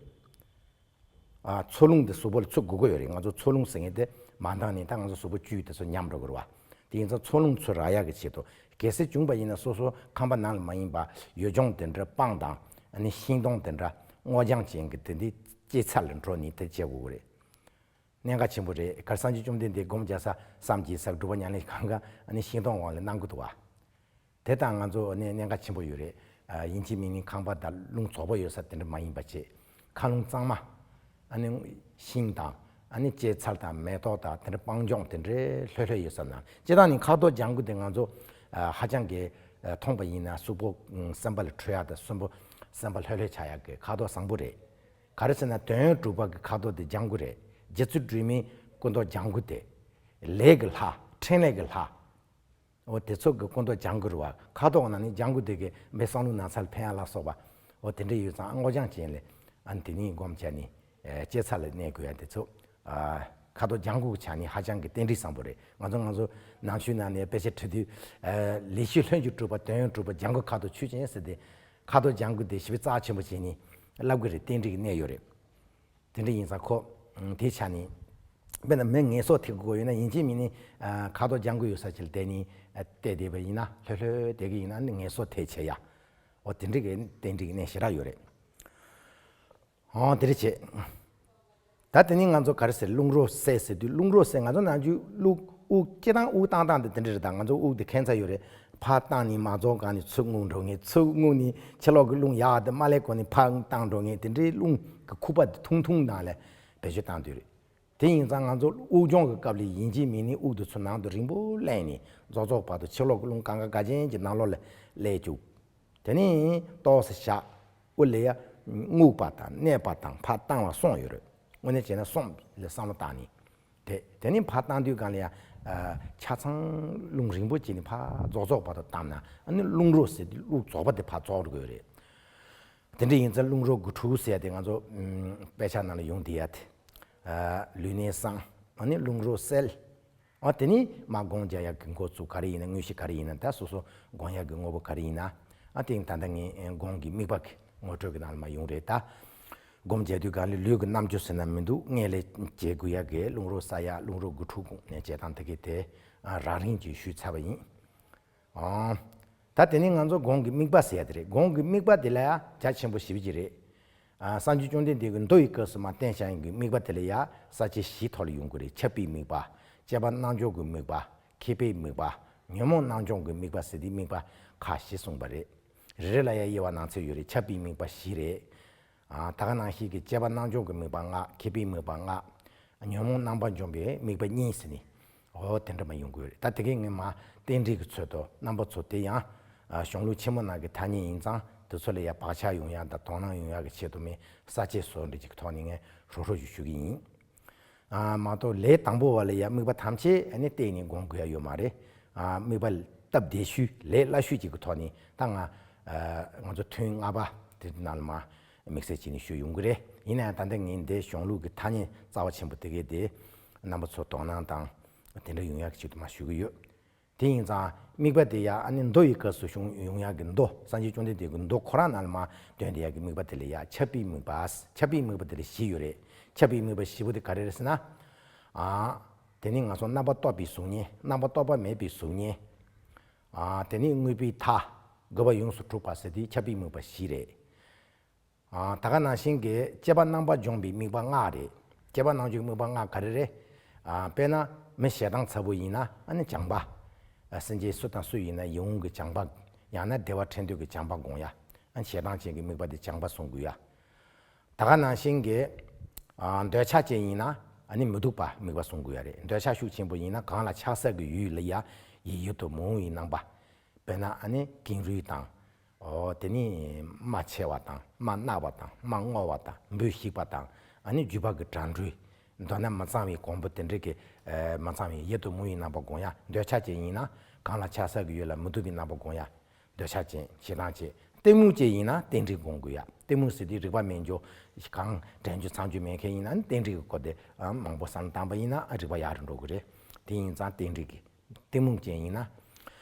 ཨ་འཚོ་རླུང་དེ་གཟུགས་པོ་ལ་ཚུར་དགོས་ཀྱི་ཡོད་རེད། ང་ཚོ་འཚོ་རླུང་ཟེར་མཁན་དེ་མ་འདང་ནས་ད་ང་ཚོ་གཟུགས་པོ་བཅུད་དེ་ཚོ་ཉམས་འགྲོ་གི་རེད་བ། དེ་ཡིན་ཙང་འཚོ་རླུང་ཚུར་རག་ཡག་གི་ཆེད་དུ། གལ་སྲིད་བྱུང་བ་ཡིན་ན་སོ་སོ་ཁང་པ་ནང་ལ་མ་ཡིན་པ་ཡུལ་ལྗོངས་དེ་འདྲ་སྤང་དང་། ཨ་ནི་ཤིང་སྡོང་དེ་འདྲ་སྔོ་ལྗང་ཅན་གྱི་དེ་འདྲའི་སྐྱེད་ཚལ་ལ་འགྲོ་ནས་དེ་བྱེད་དགོས་ཀྱི་རེད། གནད་འགག་ཆེན་པོ་རེད། ག་རེ་སངས་རྒྱས་བཅོམ་ལྡན་འདས་སྒོམ་རྒྱག་ས་བསམ་གྱིས་སར་སྒྲུབ་པ་ཉམས་ལེན་གང་ག་ཨ་ནི་ཤིང་སྡོང་འོག་ལ་གནང་གི་འདུག་བ། དེ་དང་ང་ཚོ་ནི་གནད་འགག་ཆེན་པོ་ཡོད་རེད། ཨ་ཡིན་གཅིག་མིན་གཉིས་ཁང་པ་དང་རླུང་བཙོག་པོ་ཡོད་ས་དེ་འདྲ་མ་ཡིན་པ་བྱས། མཁའ་རླུང་གཙང་མ། ཨ་ནི་ཤིང་དང་། ཨ་ནི་སྐྱེད་ཚལ་དང་མེ་ཏོག་དང་དེ་འདྲ་སྤང་ལྗོངས་དེ་འདྲའི་ལྷོད་ལྷོད་ཡོད་ས་ན། སྤྱིར་བཏང་ནི་ཁ་དོག་ལྗང་གུ་དེ་ང་ཚོ་ཨ་ཧ་ཅང་གི་ཨ་མཐོང་པ་ཡིན་ན་གཟུགས་པོ་ཨ་སེམས་པ་ལ་འཕྲོད་ཡག་དང་གཟུགས་པོ་སེམས་པ་ལྷོད་ལྷོད་ཆགས་ཡག་གི་ཁ་དོག་བཟང་པོ་རེད། ག་རེ་ཟེར་ན་དོན་ཡོད་གྲུབ་པ་གི་ཁ་དོག་དེ་ལྗང་གུ་རེད། རྗེ་བཙུན་སྒྲོལ་མའི་སྐུ་མདོག་ལྗང་གུ་དེ། ལས་ཀྱི་ལྷ། ཕྲིན་ལས་ཀྱི་ལྷ། འོ་དེ་ཚོ་གི་སྐུ་མདོག་ལྗང་གུ་རེད་བ། ཁ་དོག་ནང་ནས་ལྗང་གུ་དེ་གི་མི་བསམ་བློ་ནགས་ཚལ་འཕེན་ཡ་ལ་སོགས་པ། འོ་དེ་འདྲ་ཡོད་ཙང་སྔོ་ལྗང་ཅན་ལས། ཨ་ནི་དེ་ནས་སྒོམ་བྱས་ནས་ཨ་སྐྱེད་ཚལ་ལ་གནས་དགོས་ཡ་དེ་ཚོ། ཨ་ཁ་དོག་ལྗང་གུ་གི་ཆ་ནས་ཧ་ཅང་གི་རྟེན་འབྲེལ་བཟང་པོ་རེད། ང་ཚོ་ང་ཚོ་ནང་ཆོས་ནང་ནས་དཔེ་ཆ་ཁྲིད་དུས་ཨ་ལེགས་བཤད་ལྷུན་གྱིས་གྲུབ་པ་དོན་ཡོད་གྲུབ་པ་ལྗང་གུ་ཁ་དོག་ཆོས་ཅན་ཟེར་ཏེ། ཁ་དོག་ལྗང་གུ་དེ་ཞེ་པོ་རྩ་ཆེན་པོ་བྱས་ནས་བསླབ་གི་རེད། རྟེན་འབྲེལ་གྱི་གནད་ཡོད་རེད། དེ་འདྲ་ཡིན་ཙང་ཁོ། ཨ་དེའི་ཆ་ནས། དཔེར་ན་མི་ངལ་གསོ་ཐེབས་དགོས་ཡོད་ན་ཡིན་གཅིག་མིན་ནི། ཨ་ཁ་དོག་ལྗང་གུ་ཡོད་ས་ཅིག་ལ་བསྡད་ནས་ཨ་བལྟས་བསྡད་པ་ཡིན་ན། ལྷོད་ལྷོད་བསྡད་ཀྱི་ཡིན་ན་ནི་ངལ་གསོ་ཐེབས་བྱེད་ཡ། འོ་དེ་འདྲ་གི་རྟེན་འབྲེལ་གྱི་གནད་ཞེ་དྲག་ཡོད་རེད། འོ་དེ་འདྲ་བྱེད། ད་དེ་ནས་ང་ཚོ་ག་རེ་ཟེར། རླུང་རོ་བསལ་ཟེར་དུས། རླུང་རོ་བསལ། ང་ཚོ་ནང་རྒྱུད་རླུང་དབུགས་སྤྱིར་བཏང་དབུགས་བཏང་སྟངས་དེ་དེ་འདྲ་རེད། ད་ང་ཚོ་དབུགས་དེ་ཁྱད་མཚར་ཡོད་རེད། ཕར་བཏང་ནས་མ་རྫོགས་གོང་ནས་ཚུར་རྔུབ་འགྲོ་མཁན། ཚུར་རྔུབ་ནས་ཕྱི་ལོགས་ཀྱི་རླུང་ཡར་དེ་མ་སླེབས་གོང་ནས་ཕར་བཏང་འགྲོ་མཁན། དེ་འདྲའི་རླུང་གི་ཁུག་པ་དེ་ཐུང་ཐུང་ནང་ལ་བེད་སྤྱོད་བཏང་དུས་རེད། དེ་ཡིན་ཙང་ང་ཚོ་དབུགས་སྦྱོང་གི་སྐབས་ལ་ཡིན་གཅིག་མིན་ནི་དབུགས་དེ་ཚུར་ནང་དུ་རིང་པོ་ལེན་ནས་རྫོགས་རྫོགས་བར་དུ་ཕྱི་ལོགས་ཀྱི་རླུང་གང་ག་ག་ཅན་གྱི་ནང་ལོགས་ལ་སླེབས་བཅུག། དེ་ནས་ཏོག་ཙམ་བཞག། དབུགས་ལ་ཡ་རྔུབ་པ་དང་མནན་པ་དང་ཕར་བཏང་བ་གསུམ་ཡོད་རེད། དངོས་གནས་བྱས་ན་གསུམ་ལ་བསམ་བློ་བཏང་ནས། དེ་དེ་ནས་ཕར་བཏང་དུས་སྒང་ལ་ཡ་ ཆ་ཚང་རླུང་རིང་པོ་བྱས་ནས་ཕར་རྫོགས་རྫོགས་བར་དུ་བཏང་ན་ཨ་ནི་རླུང་རོ་ཟེར་དུས་རླུང་རྫོགས་པ་དེ་ཕར་རྫོགས་འགྲོ་གི་ཡོད་རེད། དེ་འདྲ་ཡིན་ཙང་རླུང་རོ་དགུ་ཕྲུགས་ཟེར་ཡ་དེ་ང་ཚོ་ཨུམ་དཔེ་ཆ་ནང་ལ་ཡོང་བསྡད་ཡ་དེ། ཨ་ལུས་གནད་གསང་། ཨ་ནི་རླུང་རོ་གསལ། ཨ་དེ་ནི་མར་སྒོང་རྒྱག་ཡ་གི་འགོ་བཙུགས། ག་རེ་ཡིན་ན་དངོས་གཞི་ག་རེ་ཡིན་ན་ད་སོ་སོ་སྒོམ་ཡ་གི་དངོས་པོ་ག་རེ་ཡིན་ན། ཨ་དེ་ད་ལྟ་ངས་སྒོམ་གྱི་དམིགས་པ་གི་ངོ་སྤྲོད་ཀྱི་ནང་ལ་མར་ཡོང་རེད་ད། སྒོམ་བྱེད་དུས་གང་ལ་ལུས་ཀྱི་རྣམ་འགྱུར་ཟེར་ན་མི་འདུག་སྔོན་ལ་བྱེད་དགོས་ཡ་གི་རླུང་རོ་གསལ་ཡ་རླུང་རོ་དགུ་ཕྲུགས་སྒོམ་ནས་བྱེད་སྟངས་དེ་གའི་དེ་ཨ་རང་རིང་གིས་ཞུས་ཚར་བ་ཡིན། ཨང་། ད་དེ་ནི་ང་ཚོ་སྒོམ་གྱི་དམིགས་པ་ཟེར་ཡ་དེ་རེད། སྒོམ་གྱི་དམིགས་པ་དེ་ལ་ཡ་རྒྱ་ཆེན་པོ་ཞེ་པོ་ཅིག་རེད། ཨ་སངས་རྒྱས་བཅོམ་ལྡན་འདས་ཀྱིས་མདོ་ཡི་སྐབས་སུ་མར་བསྟན་བཞག་ཡིན་གྱི་དམིགས་པ་དེ་ལ་ཡ་ས་བཅད་བཞིའི་ཐོག་ལ་ཡོང་གི་རེད། ཁྱབ་པའི་དམིགས་པ། དཔྱད་པ་རྣམ་འཇོག་གི་དམིགས་པ། མཁས་པའི་དམིགས་པ། ཉོན་མོངས་རྣམ་སྦྱོང་གི་དམིགས་པ་ཟེར་དེ་དམིགས་པ་ཁག་བཞི་གསུངས་པ་རེད། རེ་རེ་ལ་ཡ་དབྱེ་བ་ནང་ཚན་ཡོད་རེད། ཁྱབ་པའི་དམིགས་པ་བཞི་རེད། ཨ་ད་ག་ནང་བཞིན་གྱི་དཔྱད་པ་རྣམ་འཇོག་གི་དམིགས་པ་ལྔ། མཁས་པའི་དམིགས་པ་ལྔ། ཉོན་མོངས་རྣམ་པར་སྦྱོང་བའི་དམིགས་པ་གཉིས་ཟེར་ནས། འོ་དེ་འདྲ་མར་ཡོང་གི་ཡོད་རེད། ད་དེ་གའི་ངས་མར་རྟེན་འབྲེལ་གྱི་ཚུལ་དུ་རྣམ་པ་ཚོ་དེ་ཡང་ཨ་གཞུང་ལུགས་ཆེན་མོ་ནང་གི་ཐ་སྙད་ཡིན་ཙང་དེ་ཚོ་ལ་ཡ་བག་ཆགས་ཡོང་ཡ་དང་དོ་སྣང་ཡོང་ཡ་གི་ཆེད་དུ་མིན་ས་བཅད་བཟོ་འདྲ་ཅིག་གི་ཐོག་ནས་ངས་ཧྲོ་ཧྲོ་ཞིག་ཞུ་གི་ཡིན། ཨ་མ་གཏོགས་ལས་དང་པོ་བ་ལ་ཡ་དམིགས་པ་ཐམས་ཅད་ཨ་ནི་གཏད་ནས་སྒོམ་དགོས་ཡ་ཡོད་མ་རེད། ཨ་དམིགས་པ་སྟབས་བདེ་ཤོས་ལས་སླ་ཤོས་ཅིག་གི་ཐོག་ནས་ད་ང་ཨ་ང་ཚོ་ཐུན་ལྔ་པ་དེ་ནང་ལ་མར་དམིགས་བསལ་བྱས་ནས་ཞུ་ཡོང་གི་རེད། ཡིན་ན་ཡང་ད་ལྟ་ངས་འདི་གཞུང་ལུགས་ཀྱི་ཐ་སྙད་རྩ་བ་ཆེན་པོ་དེ་གའི་དེ་རྣམ་པ་ཚོ་དོ་སྣང་དང་དེ་འདྲ་ཡོང་ཡག་གི་ཆེད་དུ་མར་ཞུ་གི་ཡོད། དེ་ཡིན་ཙང་དམིགས་པ་དེ་ཡང་ཨ་ནི་མདོ་ཡི་སྐབས་སུ་བྱུང་ཡོང་ཡག་གི་མདོ་སངས་རྒྱས་བཅོམ་ལྡན་འདས་ཀྱི་མདོ་ཁོ་རང་ནང་ལ་མར་སྟོན་བསྡད་ཡག་གི་དམིགས་པ་དེ་ལ་ཡ་ཁྱབ་པའི་དམིགས་པ། ཁྱབ་པའི་དམིགས་པ་དེ་ལ་བཞི་ཡོད་རེད། ཁྱབ་པའི་དམིགས་པ་བཞི་པོ་དེ་ག་རེ་རེད་ཟེར་ན། ཨ་དེ་ནི་ང་ཚོ་རྣམ་པར་རྟོག་པའི་གཟུགས་བརྙན། རྣམ་པར་རྟོག་པ་མེད་པའི་གཟུགས་བརྙན། ཨ་དེ་ནི་དངོས་པོའི་མཐའ། དགུ་པ་ཡོངས་སུ་གྲུབ་པ་ཟེར་དེ་ཁྱབ་པའི་དམིགས་པ་བཞི་རེད། ཨ་ད་ག་ནང་བཞིན་གྱི་དཔྱད་པ་རྣམ་པར་སྦྱོང་བའི་དམིགས་པ་ལྔ་རེད། དཔྱད་པ་རྣམ་འཇོག་དམིགས་པ་ལྔ་ག་རེ་རེད། ཨ་དཔེར་ན་མི་ཞེ་སྡང་ཚ་པོ་ཡིན་ན་ཨ་ནི་བྱམས་པ། ཨ་སེམས་ཅན་སུ་དང་སུ་ཡིན་ན་ཡིད་འོང་གི་བྱམས་པ། ཡང་ན་བདེ་བ་འཕྲད་འདོད་ཀྱི་བྱམས་པ་སྒོམ་ཡ། ཨ་ཞེ་སྡང་ཅན་གྱི་དམིགས་པ་དེ་བྱམས་པ་བསྲུང་དགོས་ཡ། ད་ག་ནང་བཞིན་གྱི་ཨ་འདོད་ཆགས་ཅན་ཡིན་ན་ཨ་ནི་མི་སྡུག་པ་དམིགས་པ་བསྲུང་དགོས་ཡ་རེད། འདོད་ཆགས་ཤུགས་ཆེན་པོ་ཡིན་ན་གང་ལ་ཆགས་ས་གི་ཡུལ་ལ་ཡ་ཡིད་ཡིད་དུ་མི་འོང་བའི་རྣམ་པ། དཔེར་ན་ཨ་ནི་ཀེང་རུས་དང་། ཨོ་དེ་ནི་རྨ་ཆེ་བ་དང་རྨ་རྣག་པ་དང་རྨ་རྔོ་བ་དང་འབུ་ཞིག་པ་དང་ཨ་ནི་རྒྱུས་པ་གི་གྲང་འགྲོས། མདོར་ན་མི་གཙང་བའི་གོང་བུ་དེ་འདྲ་གི་ཨ་མི་གཙང་བའི་ཡིད་དུ་མི་འོང་བའི་རྣམ་པ་སྒོམ་ཡ། འདོད་ཆགས་ཅན་ཡིན་ན་གང་ལ་ཆགས་ས་གི་ཡུལ་ལ་མི་སྡུག་པའི་རྣམ་པ་སྒོམ་ཡ། འདོད་ཆགས་ཅན་ཞེ་སྡང་ཅན། གཏི་མུག་ཅན་ཡིན་ན་རྟེན་འབྲེལ་སྒོམ་དགོས་ཡ། གཏི་མུག་ཟེར་དུས་རིག་པ་མེད་འགྱོ། གང་དྲན་རྒྱུ་ཚང་རྒྱུ་མེད་མཁན་ཡིན་ན་རྟེན་འབྲེལ་གྱི་སྐོར་དེ་ཨ་མང་པོ་བསམ་བློ་བཏང་པ་ཡིན་ན་ཨ་རིག་པ་ཡག་རུ་འགྲོ་གི་རེད། དེ་ཡིན་ཙང་རྟེན་འབྲེལ་གྱི། གཏི་མུག་ཅན་ཡིན་ན།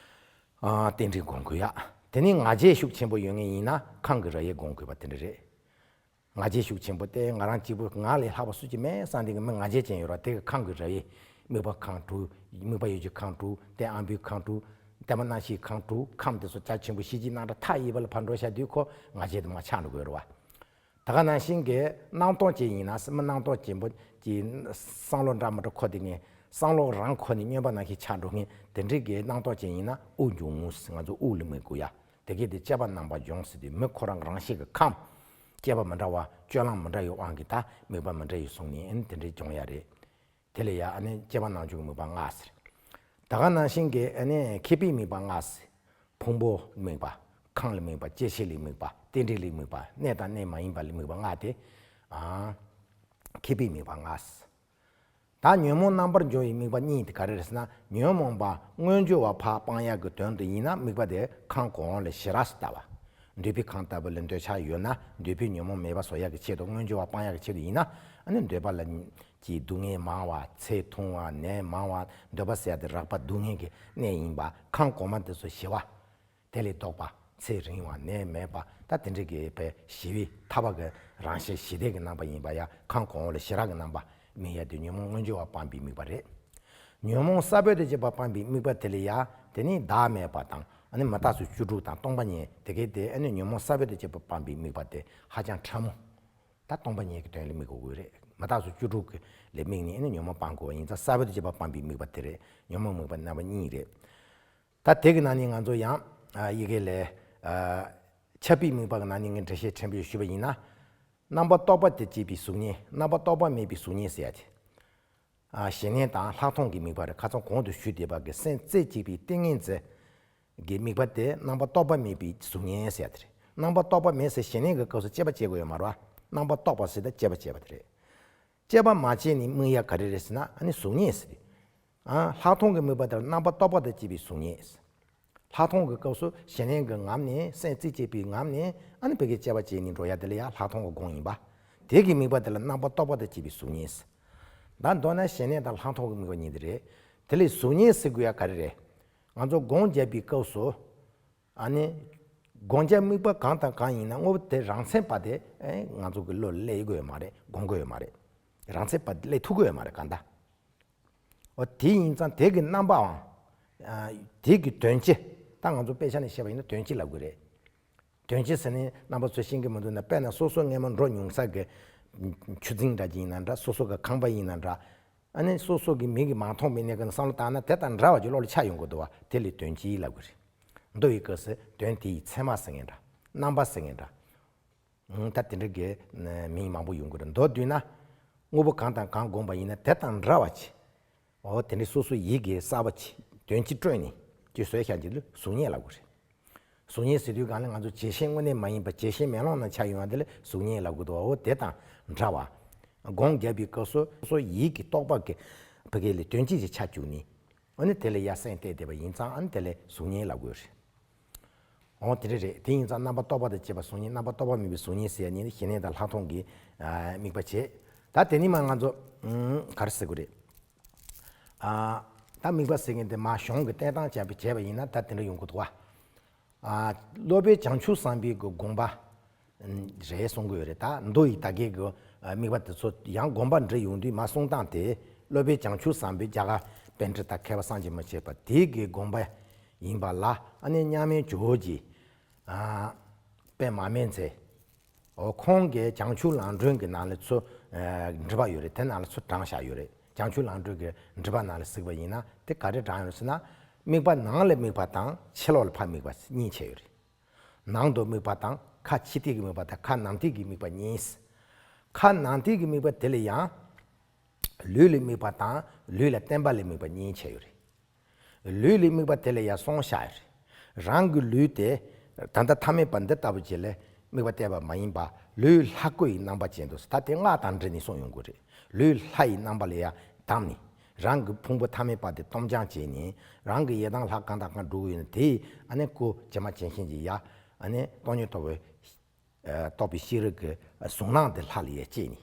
ཨ་རྟེན་འབྲེལ་སྒོམ་དགོས་ཡ། དེ་ནས་ང་རྒྱལ་ཤུགས་ཆེན་པོ་ཡོད་མཁན་ཡིན་ན་ཁམས་ཀྱི་རབ་དབྱེ་སྒོམ་དགོས་པ་དེ་འདྲ་རེད། ང་རྒྱལ་ཤུགས་ཆེན་པོ་དེ་ང་རང་གཅིག་པུ་ང་ལས་ལྷག་པ་སུ་གཅིག་མེད་བསམ་དེ་གི་མི་ང་རྒྱལ་ཅན་ཡོད་ར་དེ་གི་ཁམས་ཀྱི་རབ་དབྱེ། དམིགས་པ་ཁམས་དྲུག་དམིགས་པ་ཡུལ་གྱི་ཁམས་དྲུག་དེ་ཨ་བུའི་ཁམས་དྲུག་བརྟན་པ་རྣམ་ཤེས་ཁམས་དྲུག་ཁམས་དེ་ཚོ་རྒྱ་ཆེན་པོ་ཤེས་བྱའི་རྣམ་གྲངས་མཐའ་ཡས་པ་ལ་ཕར་འགྲོ་བྱ་དུས་ཁོ་ང་རྒྱལ་དེ་མར་ཆག་འགྲོ་དགོས་རེད་བ། ད་ག་ནང་བཞིན་གྱི་སྣང་སྟོང་ཅན་ཡིན་ན་སེམས་སྣང་སྟོང་ཅན་པོ་གྱི་བསམ་བློ་འདྲ་མི་འདྲ་འཁོར་དེ་ངས་བསམ་བློ་རང་འཁོར་ནས་སྨྱོན་པ་ནང་བཞིན་ཆགས་འགྲོ་ངས་དེ་འདྲའི་གི་སྣང་སྟོང་ཅན་ཡིན་ན་དབུགས་འབྱུང་རྔུབ་ང་ཚོ་དབུགས་ལ་དམིགས་དགོས་ཡ། དེ་གས་དེ་དཔྱད་པ་རྣམ་པར་སྦྱོང་ཟེར་དུས་མི་ཁོ་རང་རང་གཤིས་ཀྱི་ཁམས། དཔྱད་པ་མི་འདྲ་བ་སྤྱོད་ལམ་མི་འདྲ་ཡི་དབང་གིས་ད་དམིགས་པ་མི་འདྲ་ཡི་བཟུང་ནས་ཨེ་ནི་དེ་འདྲའི་སྦྱོང་ཡ་རེད། དེ་ལ་ཡ་ཨ་ནི་དཔྱད་པ་རྣམ་འཇོག་གི་དམིགས་པ་ལྔ་ཟེར། ད་ག་ནང་བཞིན་གྱི་ཨ་ནི་མཁས་པའི་དམིགས་པ་ལྔ་ཟེར། ཕུང་པོ་དམིགས་པ། ཁམས་ལ་དམིགས་པ། སྐྱེ་མཆེད་ལ་དམིགས་པ། རྟེན་འབྲེལ་ལ་དམིགས་པ། གནས་དང་གནས་མ་ཡིན་པ་ལ་དམིགས་པ་ལྔ་སྟེ། ཨ་མཁས་པའི་དམིགས་པ་ལྔ་ཟེར། ད་ཉོན་མོངས་རྣམ་པར་སྦྱོང་བའི་དམིགས་པ་གཉིས་དེ་ག་རེ་རེད་ཟེར་ན་ཉོན་མོངས་པ་མངོན་གྱུར་བ་ཕར་སྤང་ཡག་གི་དོན་དུ་ཡིན་ན་དམིགས་པ་དེ་ཁམས་གོང་འོག་ལ་ཞི་རགས་སུ་ལྟ་བ། འདོད་པའི་ཁམས་ལྟ་བུ་ལ་འདོད་ཆགས་ཡོད་ན་འདོད་པའི་ཉོན་མོངས་མེད་པ་བཟོ་ཡག་གི་ཆེད་དུ་མངོན་གྱུར་བ་སྤང་ཡག་གི་ཆེད་དུ་ཡིན་ན་ཨ་ནི་འདོད་པ་ལ་གྱི་སྡུག་བསྔལ་མང་བ། ཚེ་ཐུང་བ། ནད་མང་བ། འདོད་པ་ཟེར་ཡ་དེ་རགས་པ་སྡུག་བསྔལ་གྱི་གནས་ཡིན་པ། ཁམས་གོང་མ་དེ་ཚོ་ཞི་བ། དེ་ལས་ལྡོག་པ། ཚེ་རིང་བ། ནད་མེད་པ། ད་དེ་འདྲ་གི་བའི་ཞི་བའི་ཐར་པ་གི་རང་བཞིན་ཞི་བདེ་གི་རྣམ་པ་ཡིན་པ་ཡ་ཁམས་གོང་འོག་ལ་ཞི་རགས་ཀྱི་རྣམ་པ་དམིགས་ཡ་དེ་ཉོན་མོངས་མངོན་གྱུར་བ་སྤངས་པའི་དམིགས་པ་རེད། ཉོན་མོངས་ས་བོན་དང་བཅས་པ་སྤངས་པའི་དམིགས་པ་དེ་ལ་ཡ་དེ་ནི་བདག་མེད་པ་དང་ཨ་ནི་མི་རྟག་སོགས་བཅུ་དྲུག་དང་སྟོང་པ་ཉིད་དེ་གས་དེ་ཨ་ནི་ཉོན་མོངས་ས་བོན་དང་བཅས་པ་སྤངས་པའི་དམིགས་པ་དེ་ཧ་ཅང་ཕྲ་མོ། ད་སྟོང་པ་ཉིད་ཀྱི་དོན་ལ་དམིགས་དགོས་ཀྱི་རེད། མི་རྟག་སོགས་བཅུ་དྲུག་གི་ལ་དམིགས་ནས་ཨ་ནི་ཉོན་མོངས་སྤང་དགོས་པ་ཡིན་ཙང་ས་བོན་དང་བཅས་པ་སྤངས་པའི་དམིགས་པ་དེ་རེད། ཉོན་མོངས་དམིགས་པ་རྣམ་པ་གཉིས་རེད། ད་དེ་གི་ནང་ནས་ང་ཚོ་ཡང་ཡི་གེ་ལས་ཁྱབ་པའི་དམིགས་པ་གི་ནང་ནས་ངས་འགྲེལ་བཤད་ཕྲན་བུ་ཞུས་པ་ཡིན་ན། རྣམ་པར་རྟོག་པ་དང་བཅས་པའི་གཟུགས་བརྙན། རྣམ་པར་རྟོག་པ་མེད་པའི་གཟུགས་བརྙན་ཟེར་ཡ་དེ། ཞི་གནས་དང་ལྷག་མཐོང་གི་དམིགས་པ་རེད། ཁ་སང་གོང་དུ་ཞུས་བསྡད་པ་གི་སེམས་རྩེ་གཅིག་པའི་ཏིང་ངེ་འཛིན་གྱི་དམིགས་པ་དེ་རྣམ་པར་རྟོག་པ་མེད་པའི་གཟུགས་བརྙན་ཟེར་ཡ་དེ་རེད། རྣམ་པར་རྟོག་པ་མེད་ཟེར་ཞི་གནས་ཀྱི་སྐབས་སུ་དཔྱད་པ་བྱེད་དགོས་ཡོད་མ་རེད་བ། རྣམ་པར་རྟོག་པ་ཟེར་ད་དཔྱད་པ་བྱེད་པ་དེ་རེད། དཔྱད་པ་མ་བྱས་ནས་དམིགས་ཡ་ག་རེ་རེད་ཟེར་ན་ཨ་ནི་གཟུགས་བརྙན་ཟེར་ཏེ། ཨ། ལྷག་མཐོང་གི་དམིགས་པ་དེ་ལ་རྣམ་པར་རྟོག་པ་དང་བཅས་པའི་གཟུགས་བརྙན། ལྷག་མཐོང་གི་སྐབས་སུ་ཞི་གནས་ཀྱི་ངང་ནས་སེམས་རྩེ་གཅིག་པའི་ངང་ནས་ཨ་ནི་ཕ་གིའི་དཔྱད་པ་བྱས་ནས་འགྲོ་ཡ་དེ་ལ་ཡང་ལྷག་མཐོང་གི་སྒོམ་ཡིན་པ། དེ་གི་དམིགས་པ་དེ་ལ་རྣམ་པར་རྟོག་པ་དང་བཅས་པའི་གཟུགས་བརྙན། ད་མདོར་ན་ཞི་གནས་དང་ལྷག་མཐོང་གི་དམིགས་པ་གཉིས་དེ་རེད། དེ་ལས་གཟུགས་བརྙན་ཟེར་དགོས་ཡ་ག་རེ་རེད། ང་ཚོ་སྒོམ་རྒྱབ་པའི་སྐབས་སུ། ཨ་ནི། སྒོམ་བྱ་དམིགས་པ་གང་དང་གང་ཡིན་ན་དངོས་པོ་དེ་རང་མཚན་པ་དེ་ཨེ་ང་ཚོ་གི་བློ་ལ་སླེབས་དགོས་ཡོད་མ་རེད། སྒོམ་དགོས་ཡོད་མ་རེད། རང་མཚན་པ་དེ་སླེབས་ཐུབ་ཀྱི་ཡོད་མ་རེད་གང་ལྟར། འོ་དེ་ཡིན་ཙང་དེ་གི་རྣམ་པའང་། ཨ། དེ་གི་དོན་སྤྱི། ད་ང་ཚོ་དཔེ་ཆ་ནས་བཤད་པ་ཡིན་ན་དོན་སྤྱི་ལབ་དགོས་རེད། དོན་སྤྱི་ཟེར་ནས་རྣམ་པ་ཚོས་ཤེས་ཀྱི་མི་འདུག་ན། དཔེར་ན་སོ་སོ་སྔས་མ་འགྲོ་མྱོང་ས་གི་ཆུ་རྫིང་འདྲ་ཅིག་ཡིན་ན་འདྲ། སོ་སོ་གི་ཁང་པ་ཡིན་ན་འདྲ། ཨ་ནི་སོ་སོ་གི་མིག་གིས་མ་མཐོང་བའི་གནས་སྐབས་ནས་བསམ་བློ་བཏང་ན་དེ་དང་འདྲ་བ་ཅིག་བློ་ལ་འཆར་ཡོང་གི་འདུག་བ། དེ་ལ་དོན་སྤྱི་ལབ་དགོས་རེད། མདོ་ཡི་སྐབས་སུ་དོན་དེ་ཡི་མཚན་མ་ཟེར་མཁན་འདྲ། རྣམ་པ་ཟེར་མཁན་འདྲ། ཨང་། ད་དེ་འདྲ་གི་མིང་མང་པོ་ཡོང་གི་རེད། མདོར་བསྡུས་ན། དངོས་པོ་གང་དང་གང་བསྒོམས་པ་ཡིན་ན་དེ་དང་འདྲ་བ་ཅིག། འོ་དེ་འདྲའི་སོ་སོ་ཡིད་ཀྱི་གསར་པ་ཅིག་དོན་གཅིག་སྤྲོས་ནས་ཅིག་བཟོས་བཞག་རྒྱུ་ལ་གཟུགས་བརྙན་ལབ་དགོས་རེད། གཟུགས་བརྙན་ཟེར་དུས་སྒང་ལ་ང་ཚོ་བྱད་བཞིན་དངོས་གནས་མ་ཡིན་པ་བྱད་བཞིན་མེ་ལོང་ནང་འཆར་ཡོང་བ་དེ་ལ་གཟུགས་བརྙན་ལབ་དགོས་འདུག་བ། འོ་དེ་དང་འདྲ་བ། སྒོམ་རྒྱབ་པའི་སྐབས་སུ་སོ་སོ་ཡིད་ཀྱི་རྟོག་པ་གི་ཕ་གི་ལ་དོན་གཅིག་ཅིག་ཆ་བཅུག་ནས། ཨ་ནི་དེ་ལ་ཡ་སེམས་གཏད་བསྡད་པ་ཡིན་ཙང་ཨ་ནི་དེ་ལ་གཟུགས་བརྙན་ལབ་དགོས་རེད། འོ་དེ་འདྲ་རེད། དེ་ཡིན་ཙང་རྣམ་པར་རྟོག་པ་དང་བཅས་པ་གཟུགས་བརྙན། རྣམ་པར་རྟོག་པ་མེད་པའི་གཟུགས་བརྙན་ཟེར་ཡ་གཉིས་ནི་ཞི་གནས་དང་ལྷག་མཐོང་གི་ཨ་དམིགས་པ་བྱེད། ད་དེ་ནི་མ་ང་ཚོ་ཨུམ་ག་རེ་ཟེར་དགོས་རེད། ཨ་ད་དམིགས་པ་ཟེར་མཁན་དེ་མ་གཞུང་གི་བསྟན་སྟངས་བྱས་པ་བྱས་པ་ཡིན་ན་ད་དེ་འདྲ་ཡོང་གི་འདུག་བ། ཨ་སློབ་དཔོན་བྱང་ཆུབ་བཟང་པོའི་གི་དགོངས་པ་རེད་གསུང་གི་ཡོད་རེད། ད་མདོ་ཡི་ད་གའི་གི་དམིགས་པ་དེ་ཚོ་ཡང་དགོངས་པ་འགྲེལ་ཡོང་དུས་མ་གསུང་སྟངས་དེ། སློབ་དཔོན་བྱང་ཆུབ་བཟང་པོའི་རྒྱ་གར་པཎྜི་ཏ་མཁས་པ་སངས་རྒྱས་མི་ཕྱེད་པ་དེ་གི་དགོངས་པ་ཡིན་པ་ལ། ཨ་ནི་མཉམ་མེད་ཇོ་བོ་རྗེ། ཨ་དཔེ་མ་མེད་མཛད། འོ་ཁོང་གིས་བྱང་ཆུབ་ལམ་སྒྲོན་གྱི་ནང་ལ་ཚུར་ཨ་འགྲེལ་པ་ཡོད་རེད། དེ་ནང་ལ་ཚུར་དྲངས་བཞག་ཡོད་རེད། བྱང་ཆུབ་ལམ་སྒྲོན་གྱི་འགྲེལ་པ་ནང་ལ་གཟིགས་པ་ཡིན་ན་དེ་ག་རེ་དྲངས་ཡོད་ཟེར་ན། དམིགས་པ་ནང་ལ་དམིགས་པ་དང་ཕྱི་ལོགས་ལ་ཕར་དམིགས་པ་གཉིས་ཕྱེ་ཡོད་རེད། ནང་དུ་དམིགས་པ་དང་ཁ་ཕྱི་བལྟས་ཀྱི་དམིགས་པ་དང་ཁ་ནང་བལྟས་ཀྱི་དམིགས་པ་གཉིས། ཁ་ནང་བལྟས་ཀྱི་དམིགས་པ་དེ་ལ་ཡང་ལུས་ལ་དམིགས་པ་དང་ལུས་ལ་བརྟེན་པ་ལ་དམིགས་པ་གཉིས་ཕྱེ་ཡོད་རེད། ལུས་ལ་དམིགས་པ་དེ་ལ་ཡང་གསུམ་བཞག་ཡོད་རེད། རང་གི་ལུས་དེ་ད་ལྟ་ཐ་མལ་པ་འདི་ལྟ་བུ་ཅིག་ལ་དམིགས་པ་གཏད་པ་མ་ཡིན་པ། ལུས་ལྷ་སྐུ་ཡི་རྣམ་པ་ཅན་དུ། ད་དེ་སྔགས་དང་འབྲེལ་ནས་གསུངས་ཡོང་གི་རེད། ལུས་ལྷ་ཡི་རྣམ་པ་ལ་ཡང་བསྡམས་ནས། རང་གི་ཕུང་པོ་ཐ་མལ་པ་དེ་སྟོང་སྦྱངས་བྱས་ནས། རང་གི་ཡི་དམ་ལྷ་གང་དང་གང་འགྲོ་གི་ཡོད་ན་དེ་ཡི་ཨ་ནི་སྐུ་ཇི་མ་ཇི་བཞིན་གྱི་ཡ། ཨ་ནི་སྟོང་ཉིད་རྟོགས་པའི་ཨ་རྟོགས་པའི་ཤེས་རིག་གི་གཟུང་རྣམ་དེ་ལྷ་ལ་ཡ་བསྐྱེད་ནས།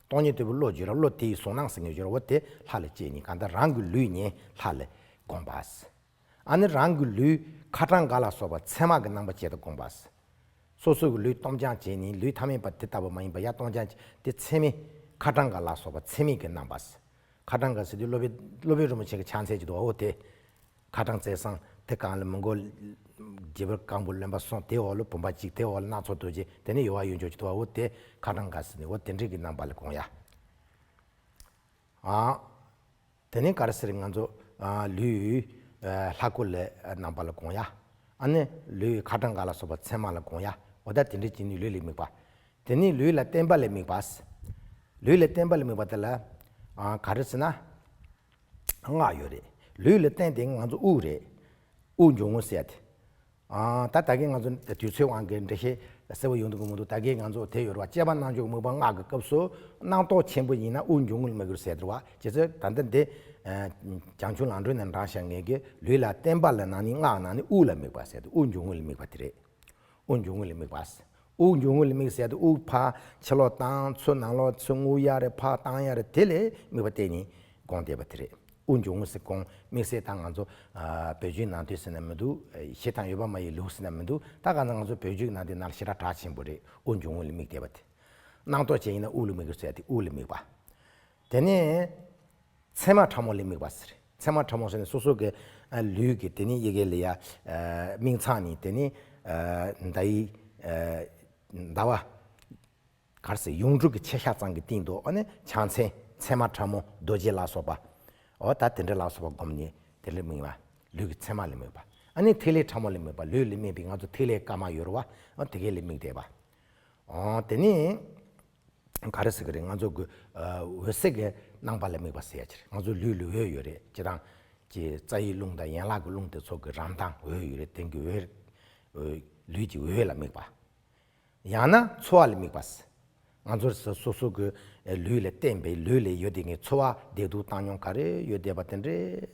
སྟོང་ཉིད་རྟོགས་པའི་བློ་བརྗོད་ལ་བློ་དེ་ཡི་གཟུང་རྣམ་ཟེར་མཁན་བརྗོད་ལ་འོ་དེ་ལྷ་ལ་བསྐྱེད་ནས། གང་ལྟར་རང་གི་ལུས་ཉིད་ལྷ་ལ་བསྒོམ་པ། ཨ་ནི་རང་གི་ལུས་ཁ་གྲངས་འགའ་ལ་སོགས་པ་མཚན་མ་གི་རྣམ་པ་བྱེད་དུ་བསྒོམ་པ། སོ་སོ་གི་ལུས་སྟོང་སྦྱངས་བྱས་ནས། ལུས་ཐ་མལ་པ་དེ་ལྟ་བུ་མ་ཡིན་པ་ཡ་སྟོང་སྦྱངས་བྱས་དེ་མཚན་མའི་ཁ་གྲངས་འགའ་ལ་སོགས་པ་མཚན་མའི་གི་རྣམ་པ། ཁ་གྲངས་འགའ་ཟེར་དུས་སློབ་དཔོན་སློབ་དཔོན་རིན་པོ་ཆེ་གི་ཕྱག་མཚན་ཅིག་འདུག་འོ་དེ། ཁ་གྲངས་རྩལ་བཟང་དེ་གང་ལ་མི་མགོ་རྒྱལ་པོ་སྐམ་པོ་རློན་པ་གསུམ། དེའི་འོག་ལ་བུམ་པ་གཅིག། དེའི་འོག་ལ་སྣ་ཚོགས་རྡོ་རྗེ། དེ་ནས་ཡོལ་བ་ཡོལ་འཇོག་ཅིག་འདུག་འོ་དེ་ཁ་གྲངས་འགའ་ཟེར་ནས་འོ་དེ་འདྲའི་གི་རྣམ་པ་ལ་བསྒོམ་ཡ། ཨ། དེ་ནས་ག་རེ་ཟེར། ང་ཚོ་ཨ་ལུས་ཨ་ལྷ་སྐུ་ལ་རྣམ་པ་ལ་བསྒོམ་ཡ། ཨ་ནི་ལུས་ཁ་གྲངས་འགའ་ལ་སོགས་པ་མཚན་མ་ལ་བསྒོམ་ཡ། འོ་ད་དེ་འདྲ་བྱས་ནས་ལུས་ལ་དམིགས་པ། དེ་ནས་ལུས་ལ་བརྟེན་པ་ལ་དམིགས་པ། ལུས་ལ་བརྟེན་པ་ལ་དམིགས་པ་དེ་ལ་ཨ་ག་རེ་ཟེར་ན། སྔགས་ཡོད་རེད། ལུས་ལ་བརྟེན་དེ་ང་ཚོ་དབུགས་རེད། དབུགས་འབྱུང་རྔུབ་ཟེར་ཡ་དེ། ཨ་ད་ད་གིན་ང་ཚོ་དུས་ཚོད་དབང་གིས་འགྲེལ་བཤད་གསལ་པོ་ཡོང་གི་མི་འདུག་ད་གིན་ང་ཚོ་དེ་ཡོད་རེད་བ། དཔྱད་པ་རྣལ་འབྱོར་གྱི་དམིགས་པ་སྔགས་ཀྱི་སྐབས་སུ་རྣམ་རྟོག་ཆེན་པོ་ཡིན་ན་དབུགས་འབྱུང་རྔུབ་ལ་དམིགས་དགོས་ཟེར་དེ་རེད་བ། བྱས་ཙང་ད་ལྟ་འདི་ཨ་བྱང་ཆུབ་ལམ་སྒྲོན་ནས་དྲངས་བཞག་མཁན་གྱི་ལུས་ལ་བརྟེན་པ་ལ་ནང་ནས་སྔགས་ནང་ནས་དབུགས་ལ་དམིགས་པ་ཟེར་དེ་དབུགས་འབྱུང་རྔུབ་ལ་དམིགས་པ་དེ་རེད། དབུགས་འབྱུང་རྔུབ་ལ་དམིགས་པ། དབུགས་འབྱུང་རྔུབ་ལ་དམིགས་ཟེར་དུས་དབུགས་ཕར་ཕྱི་ལོགས་བཏང་། ཚུར་ནང་ལོགས་ཚུར་རྔུབ་ཡ་རེད། ཕར་བཏང་ཡ་རེད། དེ་ལ་དམིགས་པ་གཏད་ནས་སྒོམ་བསྡད་པ་དེ་རེད། དབུགས་འབྱུང་རྔུབ་ཟེར་སྒོམ་དམིགས་བསལ་ད་ང་ཚོ་ཨ་བོད་བརྒྱུད་ནང་བསྟན་ཟེར་ན་མི་འདུག་ཨ་ཞེ་དྲག་ཡོད་པ་མ་ཡིན་ལུགས་ཟེར་ན་མི་འདུག་ད་ག་ཚོད་ང་ཚོ་བོད་བརྒྱུད་ནང་བསྟན་ནང་ལ་ཞེ་དྲག་གྲགས་ཆེན་པོ་རེད། དབུགས་འབྱུང་རྔུབ་ལ་དམིགས་བསྡད་པ་དེ། རྣམ་རྟོག་ཅན་ཡིན་ན་དབུགས་ལ་དམིགས་དགོས་ཟེར་ཡ་དེ་དབུགས་ལ་དམིགས་པ། དེ་ནས་མཚན་མ་ཕྲ་མོ་ལ་དམིགས་པ་ཟེར། མཚན་མ་ཕྲ་མོ་ཟེར་ནས་སོ་སོ་གི་ཨ་ལུས་ཀྱི་དེ་ནས་ཡི་གེ་ལ་ཡ་ཨ་མིག་ཚང་ནས་དེ་ནས་ཨ་ཟླ་ཡི་ཨ་ཟླ་བ་ག་རེ་ཟེར་ཡུངས་འབྲུ་གི་ཕྱེད་ཞག་ཙམ་གྱི་སྟེང་དུ་ཨ་ནི་ཕྱག་མཚན་མཚན་མ་ཕྲ་མོ་རྡོ་རྗེ་ལ་སོགས་པ། འོ་ད་དེ་འདྲ་ལ་སོགས་པ་བསྒོམས་ནས་དེ་ལ་དམིགས་པ། ལུས་ཀྱི་མཚན་མ་ལ་དམིགས་པ། ཨ་ནི་ཐིག་ལེ་ཕྲ་མོ་ལ་དམིགས་པ། ལུས་ལ་དམིགས་པའི་ང་ཚོ་ཐིག་ལེ་དཀར་དམར་ཡོད་རེད་བ། འོ་དེ་གའི་ལ་དམིགས་བསྡད་པ། འོ་དེ་ནས། ག་རེ་ཟེར་གི་རེད། ང་ཚོ་གི་ཨ་འོད་གསལ་གྱི་སྣང་བ་ལ་དམིགས་པ་ཟེར་ཡ་ཅིག་རེད། ང་ཚོ་ལུས་ལ་འོད་ཡོད་རེད། སྤྱིར་བཏང་གི་རྩ་བའི་རླུང་དང་ཡན་ལག་གི་རླུང་དེ་ཚོ་གི་རང་མདངས་འོད་ཡོད་རེད། དེང་གི་འོད་འོད་ལུས་ཀྱི་འོད་ལ་དམིགས་པ། ཡང་ན་ཚོར་བ་ལ་དམིགས་པ་ཟེར། ང་ཚོར་སོ་སོ་སོ་གི་ལུས་ལ་བརྟེན་པའི་ལུས་ལ་ཡོད་དེ་ངའི་ཚོར་བ་བདེ་སྡུག་བཏང་སྙོམས་ག་རེ་ཡོད་བསྡད་པ་དེ་འདྲས་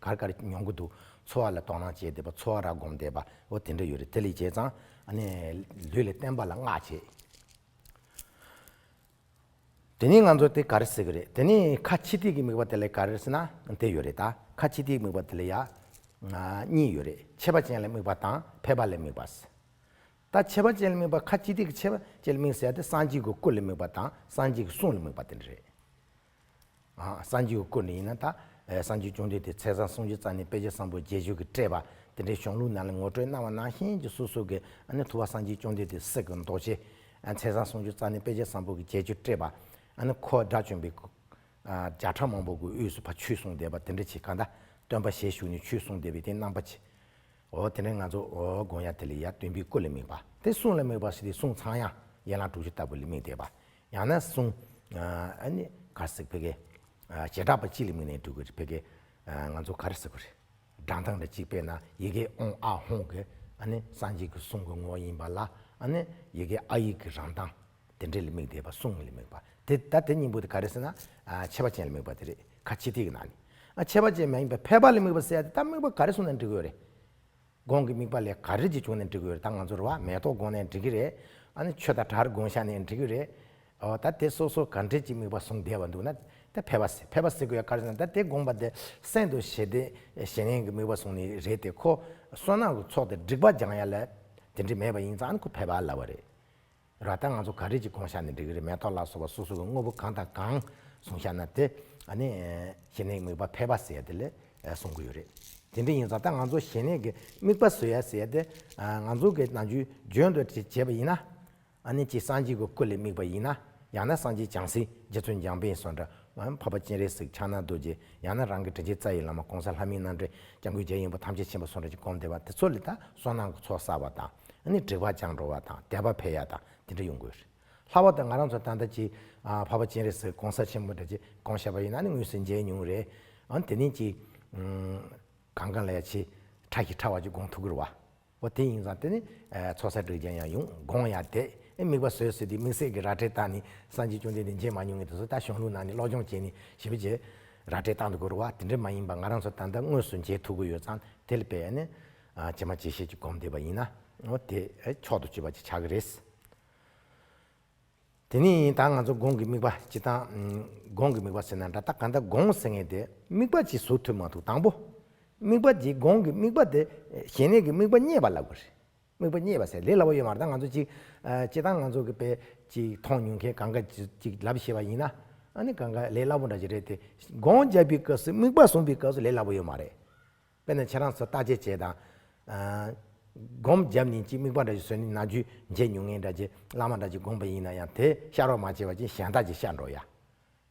ག་རེ་ག་རེ་མྱོང་གི་འདུག་ཚོར་བ་ལ་དོ་སྣང་བྱས་བསྡད་པ། ཚོར་བ་ར་སྒོམ་བསྡད་པ། འོ་དེ་འདྲ་ཡོད་རེད། དེ་ལས་བྱས་ཙང་ཨ་ནི་ལུས་ལ་བརྟེན་པ་ལ་བསྔགས་བྱེད། དེ་ནས་ང་ཚོ་དེ་ག་རེ་ཟེར་གི་རེད། དེ་ནས་ཁ་ཕྱི་ཐིག་གི་དམིགས་པ་དེ་ལ་ག་རེ་ཟེར་ན་དེ་ཡོད་རེད། ད་ཁ་ཕྱི་ཐིག་དམིགས་པ་དེ་ལ་ཡ་གཉིས་ཡོད་རེད། ཁྱད་པར་ཅན་ལ་དམིགས་པ་དང་ཕལ་པ་ལ་དམིགས་པ་ཟེར། ད་ཁྱད་པར་ཅན་ལ་དམིགས་པ། ཁ་ཕྱི་ཐིག་གི་ཁྱད་པར་ཅན་ལ་དམིགས་ཟེར་ཡ་དེ་སངས་རྒྱས་ཀྱི་སྐུ་ལ་དམིགས་པ་དང་སངས་རྒྱས་ཀྱི་གསུང་ལ་དམིགས་པ་དེ་འདྲ་རེད། ཨ། སངས་རྒྱས་ཀྱི་སྐུ་ནི་ཡིན་ན་ད་སངས་རྒྱས་བཅོམ་ལྡན་འདས་མཚན་བཟང་སུམ་ཅུ་རྩ་གཉིས་དཔེ་བྱད་བཟང་པོ་བརྒྱད་ཅུ་གིས་སྤྲས་པ་དེ་འདྲའི་གཞུང་ལུགས་ནང་ལ་ངོ་སྤྲོད་གནང་བ་ནང་བཞིན་གྱི་སོ་སོ་གི་ཨ་ནི་ཐུབ་པ་སངས་རྒྱས་བཅོམ་ལྡན་འདས་སྲས་ཀྱི་མདོག་ཅན། ཨ། མཚན་བཟང་སུམ་ཅུ་རྩ་གཉིས་དཔེ་བྱད་བཟང་པོ་གིས་བརྒྱད་ཅུ་སྤྲས་པ། ཨ་ནི་ཁོ་དགྲ་བཅོམ་པའི་སྐུ། ཨ། བརྒྱ་ཕྲག་མང་པོ་གི་དབུས་སུ་ཕར་ཆོས་གསུངས་བསྡད་པ་དེ་འདྲ་ཅིག་གང་ལྟར་སྟོན་པ་ཞལ་བཞུགས་ནས་ཆོས་གསུངས་བསྡད་པའི་དེ་རྣམ་པ་ཅིག་འོ་དེ་ནས་ང་ཚོ་འོ་དགོངས་ཡ་དེ་ལ་ཡ་སྟོན་པའི་སྐུ་ལ་དམིགས་པ། དེ་གསུང་ལ་དམིགས་པ་ཟེར་དུས་གསུང་ཚངས་དབྱངས་ཡན་ལག་དྲུག་ཅུ་ལྟ་བུ་ལ་དམིགས་བསྡད་པ། ཡང་ན་གསུང་ཨ་ནི་ག་རེ་ཟེར། ཕ་གི་བྱེ་བྲག་པ་གཅིག་ལ་དམིགས་ནས་འགྲོ་གི་རེད། ཕ་གི་ང་ཚོ་ག་རེ་ཟེར་དགོས་རེད། སྒྲ་གདངས་འདྲ་གཅིག་དཔེར་ན་ཡི་གེ་ཨོཾ་ཨཱཿཧཱུྃ་གི་ཨ་ནི་སངས་རྒྱས་ཀྱི་གསུང་གི་ངོ་བོ་ཡིན་པ་ལ། ཨ་ནི་ཡི་གེ་ཨཱཿ་གི་རང་གདངས་དེ་འདྲ་ལ་དམིགས་བསྡད་པ། གསུང་ལ་དམིགས་པ་དེ། ད་དེ་གཉིས་པོ་དེ་ག་རེ་ཟེར་ན། ཨ། ཁྱད་པར་ཅན་ལ་དམིགས་པ་དེ་རེད། ཁ་ཕྱི་ཐིག་གི་ནང་ནས། ཨ། ཁྱད་པར་ཅན་མ་ཡིན་པའི་ཕལ་པ་ལ་དམིགས་པ་ཟེར་ཡ་དེ་ད་དམིགས་པ་ག་རེ་སོང་ན་འགྲིག་གི་ཡོད་རེད། སྒོམ་གྱི་དམིགས་པ་ལས་ག་རེ་ཅིག་བྱུང་ན་འགྲིག་གི་ཡོད་རེད། ད་ང་ཚོ་རེད་བ། མེ་ཏོག་བསྒོམས་ནའི་འགྲིག་གི་རེད། ཨ་ནི་ཆུ་དང་བྲག་རི་བསྒོམས་བཞག་ནའི་འགྲིག་གི་རེད། འོ་ད་དེ་སོ་སོ་ག་འདྲ་ཅིག་དམིགས་པ་བཟུང་བསྡད་པ་འདུག་ན་ད་ཕལ་པ་ཟེར། ཕལ་པ་ཟེར་དགོས་ཡ་ག་རེ་ཟེར་ན། ད་དེ་སྒོམ་པ་དེ་སེམས་དང་ཞི་བདེ་ཞི་གནས་ཀྱི་དམིགས་པ་བཟུང་ནའི་རེད་དེ། ཁོ་བསོད་ནམས་ཀྱི་ཚོགས་དེ་སྒྲིབ་པ་སྦྱང་ཡ་ལ་དེ་འདྲ་མེད་པ་ཡིན་ཙང་ཁོ་ཕལ་པ་ལབ་པ་རེད། ར། ད་ང་ཚོ་ག་རེ་ཅིག་བསྒོམས་བཞག་ནའི་འགྲིག་གི་རེད། མེ་ཏོག་ལ་སོགས་པ་སོ་སོ་གི་དངོས་པོ་གང་དང་གང་བཟུང་བཞག་ན་དེ་ཨ་ནི་ཞི་གནས་དམིགས་པ་ཕལ་པ་ཟེར་ཡ་དེ་ལ་གསུང་གི་ཡོད་རེད། དེ་འདྲ་ཡིན་ཙང་ད་ང་ཚོ་ཞི་གནས་ཀྱི་དམིགས་པ་བཟོ་ཡ་ཟེར་ཡ་དེ། ང་ཚོ་གི་ནང་ཆོས་རྒྱུན་དུ་བྱས་པ་ཡིན་ན། ཨ་ནི་ཅིག་སངས་རྒྱས་ཀྱི་སྐུ་ལ་དམིགས་པ་ཡིན་ན། ཡང་ན་སངས་རྒྱས་བྱང་སེམས་རྗེ་བཙུན་འཇམ་དཔལ་སོགས་འདྲ། འཕགས་པ་སྤྱན་རས་གཟིགས། ཕྱག་ན་རྡོ་རྗེ། ཡང་ན་རང་གི་དྲིན་ཅན་རྩ་བའི་བླ་མ་གོང་ས་ལྷ་མིའི་རྣམ་འདྲེན་སྐྱབས་མགོན་རྒྱལ་བའི་དབང་པོ་ཐམས་ཅད་མཁྱེན་པ་སོགས་འདྲ་ཅིག་བསྒོམས་བསྡད་པ་དེ་ཚོ་ལ་ད་བསོད་ནམས་ཀྱི་ཚོགས་བསགས་པ་དང་། ཨ་ནི་སྒྲིབ་པ་སྦྱངས་འགྲོ་བ་དང་། དད་པ་འཕེལ་ཡ་དང་དེ་འདྲ་ཡོང་གི་ཡོད་རེད། ལྷག་པར་དུ་ང་རང་ཚོ་ད་ལྟ་ཅིག་ཨ་འཕགས་པ་སྤྱན་རས་གཟིགས་གོང་ས་ཆེན་པོ་འདྲ་ཅིག་བསྒོམས་བཞག་པ་ཡིན་ན་ནི་དངོས་སུ་མཇལ་མྱོང་རེད། ཨ་ནི་དེ་ནས་ཅིག་ཨུམ་གང་ག་ལ་ཡ་ཆེས་ཕྲ་ཞིང་ཕྲ་བ་ཅིག་བསྒོམ་ཐུབ་ཀྱི་རེད་བ། འོ་དེ་ཡིན་ཙང་དེ་ནི་ཨ་ཚོགས་བསགས་སྒྲིབ་སྦྱང་ཡང་ཡོང་། སྒོམ་ཡང་དེ་ཨེ་དམིགས་པ་བཟོས་ཟེར་དུས་དམིགས་བསལ་གྱི་ར་སྤྲོད་བཏང་ནས་སངས་རྒྱས་བཅོམ་ལྡན་འདས་མཇལ་མ་མྱོང་མཁན་དེ་ཚོ་ད་གཞུང་ལུགས་ནང་ནས་སློབ་སྦྱོང་བྱས་ནས་ཞིབ་པོ་བྱས་ར་སྤྲོད་བཏང་འདུག་གི་རེད་བ། དེ་འདྲ་མ་ཡིན་པ་ང་རང་ཚོ་ད་ལྟ་དངོས་སུ་མཇལ་ཐུབ་ཀྱི་ཡོད་ཙང་དེ་ལ་དཔེ་ཨ་ནི་ཨ་ཇི་མ་ཇི་བཞིན་ཅིག་བསྒོམས་བསྡད་པ་ཡིན་ན། འོ་དེ་ཨེ་མཆོག་ཏུ་གྱུར་པ་ཅིག་ཆགས་ཀྱི་རེད། དེ་ནས་ད་ང་ཚོ་སྒོམ་གྱི་དམིགས་པ་སྤྱིར་བཏང་། ཨུམ་སྒོམ་གྱི་དམིགས་པ་ཟེར་ན་འདྲ། ད་གང་ལྟར་སྒོམ་ཟེར་མཁན་དེ་དམིགས་པ་ཅིག་བཟོ་ཐུབ་མ་ཐུབ། དང་པོ། དམིགས་པ་ཅིག་སྒོམ་གྱི་དམིགས་པ་དེ་ཞི་གནས་ཀྱི་དམིགས་པ་རྙེད་པ་ལབ་དགོས་རེད། དམིགས་པ་རྙེད་པ་ཟེར་ལས་སླ་པོ་ཡོད་མ་རེད། ད་ང་ཚོ་ཅིག་ཨ་སྤྱིར་བཏང་ང་ཚོ་གི་དཔེ་ཅིག་མཐོང་མྱོང་མཁན་གང་ག་ཅིག་ཅིག་ལབ་ཤེས་པ་ཡིན་ན། ཨ་ནི་གང་ག་ལས་སླ་པོ་འདྲ་ཅིག་རེད་དེ། སྒོམ་རྒྱག་པའི་སྐབས་སུ་དམིགས་པ་བཟུང་པའི་སྐབས་སུ་ལས་སླ་པོ་ཡོད་མ་རེད། དཔེར་ན་ཁྱེད་རང་ཚོ་བརྟག་དཔྱད་བྱས་དང་། ཨ་སྒོམ་བརྒྱབ་ནས་ཅིག་དམིགས་པ་འདྲ་ཞིག་བཟོས་ནས་ནམ་རྒྱུན་མཇལ་མྱོང་མཁན་འདྲ་ཅིག་བླ་མ་འདྲ་ཅིག་དགོངས་པ་ཡིན་ན་ཡང་དེ་ཤར་བ་མ་བྱས་པ་ཅིག་གཞན་དག་ཅིག་ཤར་འགྲོ་ཡ།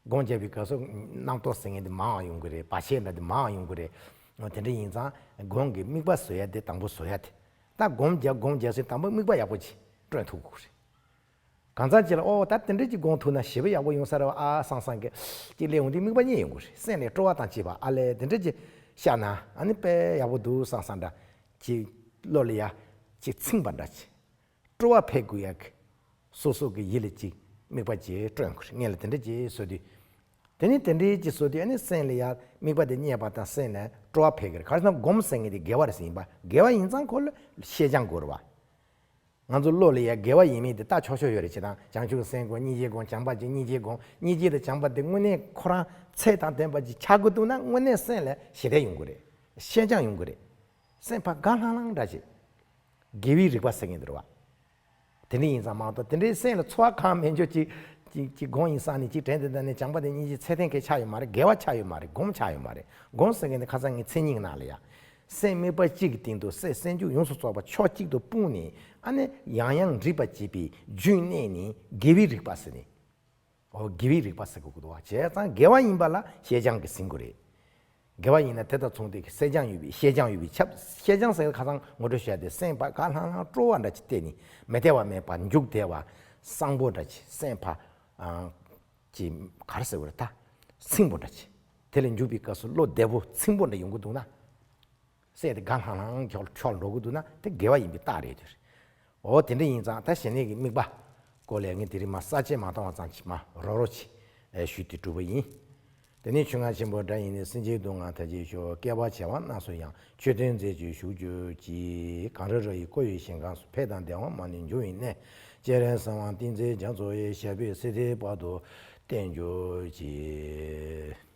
སྒོམ་བརྒྱབ་པའི་སྐབས་སུ་རྣམ་རྟོག་ཟེར་མཁན་དེ་མང་བ་ཡོང་གི་རེད། བར་ཆད་འདྲ་དེ་མང་བ་ཡོང་གི་རེད། འོ་དེ་འདྲ་ཡིན་ཙང་སྒོམ་གྱི་དམིགས་པ་བཟོ་ཡ་དེ་དང་པོ་བཟོ་ཡ་དེ། ད་སྒོམ་བརྒྱབ་སྒོམ་བརྒྱབ་ཟེར་དང་པོ་དམིགས་པ་ཡག་པོ་ཅིག་སྤྲོད་ཐུབ་དགོས་རེད། གང་ཚང་ཅིག་ལ་ཨོ་ད་དེ་འདྲ་ཅིག་སྒོམ་ཐུབ་ན་ཞེ་པོ་ཡག་པོ་ཡོང་ས་རེད་བ་ཨ་བསམ་བསམ་གི་ཅིག་སླེབས་འོང་དུས་དམིགས་པ་རྙེད་ཡོང་གི་རེད། སེམས་ལ་སྤྲོ་བ་དང་བཅས་པ། ཨ་ལས་དེ་འདྲ་ཅིག་ཤར་ན་ཨ་ནི་དཔེ་ཡག་པོ་འདུག་བསམ་བསམ་འདྲ་ཅིག་བློ་ལ་ཡ་ཅིག་ཚིམ་པ་འདྲ་ཅིག་སྤྲོ་བ་འཕེལ་དགོས་ཡ་གི་སོ་སོ་གི་ཡིད་ལ་ཅིག་དམིགས་པ་ཅིག་སྤྲོད་དགོས་རེད། སྔོན་ལ་དེ་འདྲ་ཅིག་བཟོ་དུས། དེ་ནས་དེ་འདྲའི་ཅིག་བཟོ་དུས་ཨ་ནི་སེམས་ལ་ཡ་དམིགས་པ་དེ་རྙེད་པ་དང་སེམས་ལ་སྤྲོ་བ་འཕེལ་གི་རེད། ག་རེ་ཟེར་ན་སྒོམ་ཟེར་མཁན་དེ་དགེ་བ་རེད་ཟེར་ཡིན་པ། དགེ་བ་ཡིན་ཙང་ཁོ་ལ་ཤེས་སྦྱང་དགོས་རེད་བ། ང་ཚོ་བློ་ལ་ཡ་དགེ་བ་ཡིན་མིན་དེ་ལྟ་ཆོག་ཆོག་ཡོད་རེད། བྱས་ཙང་བྱང་ཆུབ་སེམས་སྒོམ། སྙིང་རྗེ་སྒོམ། བྱམས་པ་སྦྱང་། སྙིང་རྗེ་སྒོམ། སྙིང་རྗེ་དང་བྱམས་པ་དེ་དངོས་གནས་ཁོ་རང་ཚད་དང་ལྡན་པ་ཅིག་ཆགས་ཀྱི་འདུག་ན་དངོས་གནས་སེམས་ལ་ཞི་བདེ་ཡོང་གི་རེད། ཤེས་སྦྱང་ཡོང་གི་རེད། སེམས་ཕར་དགའ་ལྷང་ལྷང་འདྲ་ཅིག་དགེ་བའི་རིག་པ་ཟེར་མཁན་དེ་རེད་བ། དེ་འདྲ་ཡིན་ཙང་མ་གཏོགས་དེ་འདྲའི་སེམས་ལ་ཚོར་བ་གང་མེད་འཇོག་ཅིག་ཅིག་ཅིག་སྒོམ་ཡིན་བསམ་ནས་ཅིག་དྲན་དེ་ད་ནས་བྱམས་པ་དང་སྙིང་རྗེ་ཚད་ལྡན་གང་ཆགས་ཡོད་མ་རེད། དགེ་བ་ཆགས་ཡོད་མ་རེད། སྒོམ་ཆགས་ཡོད་མ་རེད། སྒོམ་ཟེར་མཁན་དེ་ཁ་སང་ངའི་མཚན་ཉིད་ནང་ལ་ཡ། སེམས་དམིགས་པ་གཅིག་གི་སྟེང་དུ་སེམས་སེམས་བྱུང་ཡོངས་སུ་རྫོགས་པ་ཕྱོགས་གཅིག་ཏུ་སྤུངས་ནས་ཨ་ནི་ཡང་ཡང་འདྲིས་པར་བྱེད་པའི་རྒྱུན་གནས་ནས་དགེ་བའི་རིག་པ་ཟེར་ནས། འོ་དགེ་བའི་རིག་པ་ཟེར་དགོས་ཀྱི་འདུག་བ། བྱས་ཙང་དགེ་བ་ཡིན་པ་ལ་ཤེས་སྦྱང་གིས་ཟིན་དགོས་རེད། དགེ་བ་ཡིན་ན་དེ་དང་མཚུངས་ཏེ་ཟས་སྦྱང་ཡོད་པའི་ཤེས་སྦྱང་ཡོད་པས་ཁྱབ། ཤེས་སྦྱང་ཟེར་ཁ་སང་ངོ་སྤྲོད་བྱས་ཏེ་སེམས་ཕར་དགའ་ལྷང་ལྷང་སྤྲོ་བ་འདྲ་ཅིག་བསྟན་ནས་མི་བདེ་བ་མེད་པར་འཇུག་བདེ་བ་བཟང་པོ་འདྲ་ཅིག་སེམས་ཕར་ཨ་ཅིག་ག་རེ་ཟེར་དགོས་རེད། ད་ཚིམ་པོ་འདྲ་ཅིག་དེ་ལ་འཇུག་པའི་སྐབས་སུ་བློ་བདེ་པོ་ཚིམ་པོ་འདྲ་ཡོང་གི་འདུག་ན། སེམས་དེ་དགའ་ལྷང་ལྷང་འཁྱོག་འཁྱོག་འགྲོ་གི་འདུག་ན་དེ་དགེ་བ་ཡིན་པའི་རྟགས་རེད་དེ། འོ་དེ་འདྲ་ཡིན་ཙང་ད་ཞི་གནས་ཀྱི་དམིགས་པ། སྐོར་ལས་ངས་དེ་རིང་མ་ས་བཅད་མ་བཏང་བ་ཙམ་ཅིག་མ་རོབ་རོབ་ཅིག་ཞུས་ཏེ་གྲུབ་པ་ཡིན། དེ་ནས་ཆོས་རྔ་ཆེན་པོ་སྒྲ་ཡིས་ནི། སེམས་ཅན་སྡུག་བསྔལ་མཐའ་ཡས་ཤོག། བསྐལ་པ་བྱེ་བ་རྣམས་སུ་ཡང་། མཆོད་རྟེན་མཛེས་བཅས་བཞུགས་གྱུར་ཅིག། གངས་རི་ར་ཡི་བསྐོར་བའི་ཞིང་ཁམས་སུ། ཕན་དང་བདེ་བ་མ་ནུས་འབྱུང་བའི་གནས། སྤྱན་རས་གཟིགས་དབང་བསྟན་འཛིན་རྒྱ་མཚོ་ཡི། ཞབས་པད་སྲིད་མཐའི་བར་དུ་བརྟན་གྱུར་ཅིག།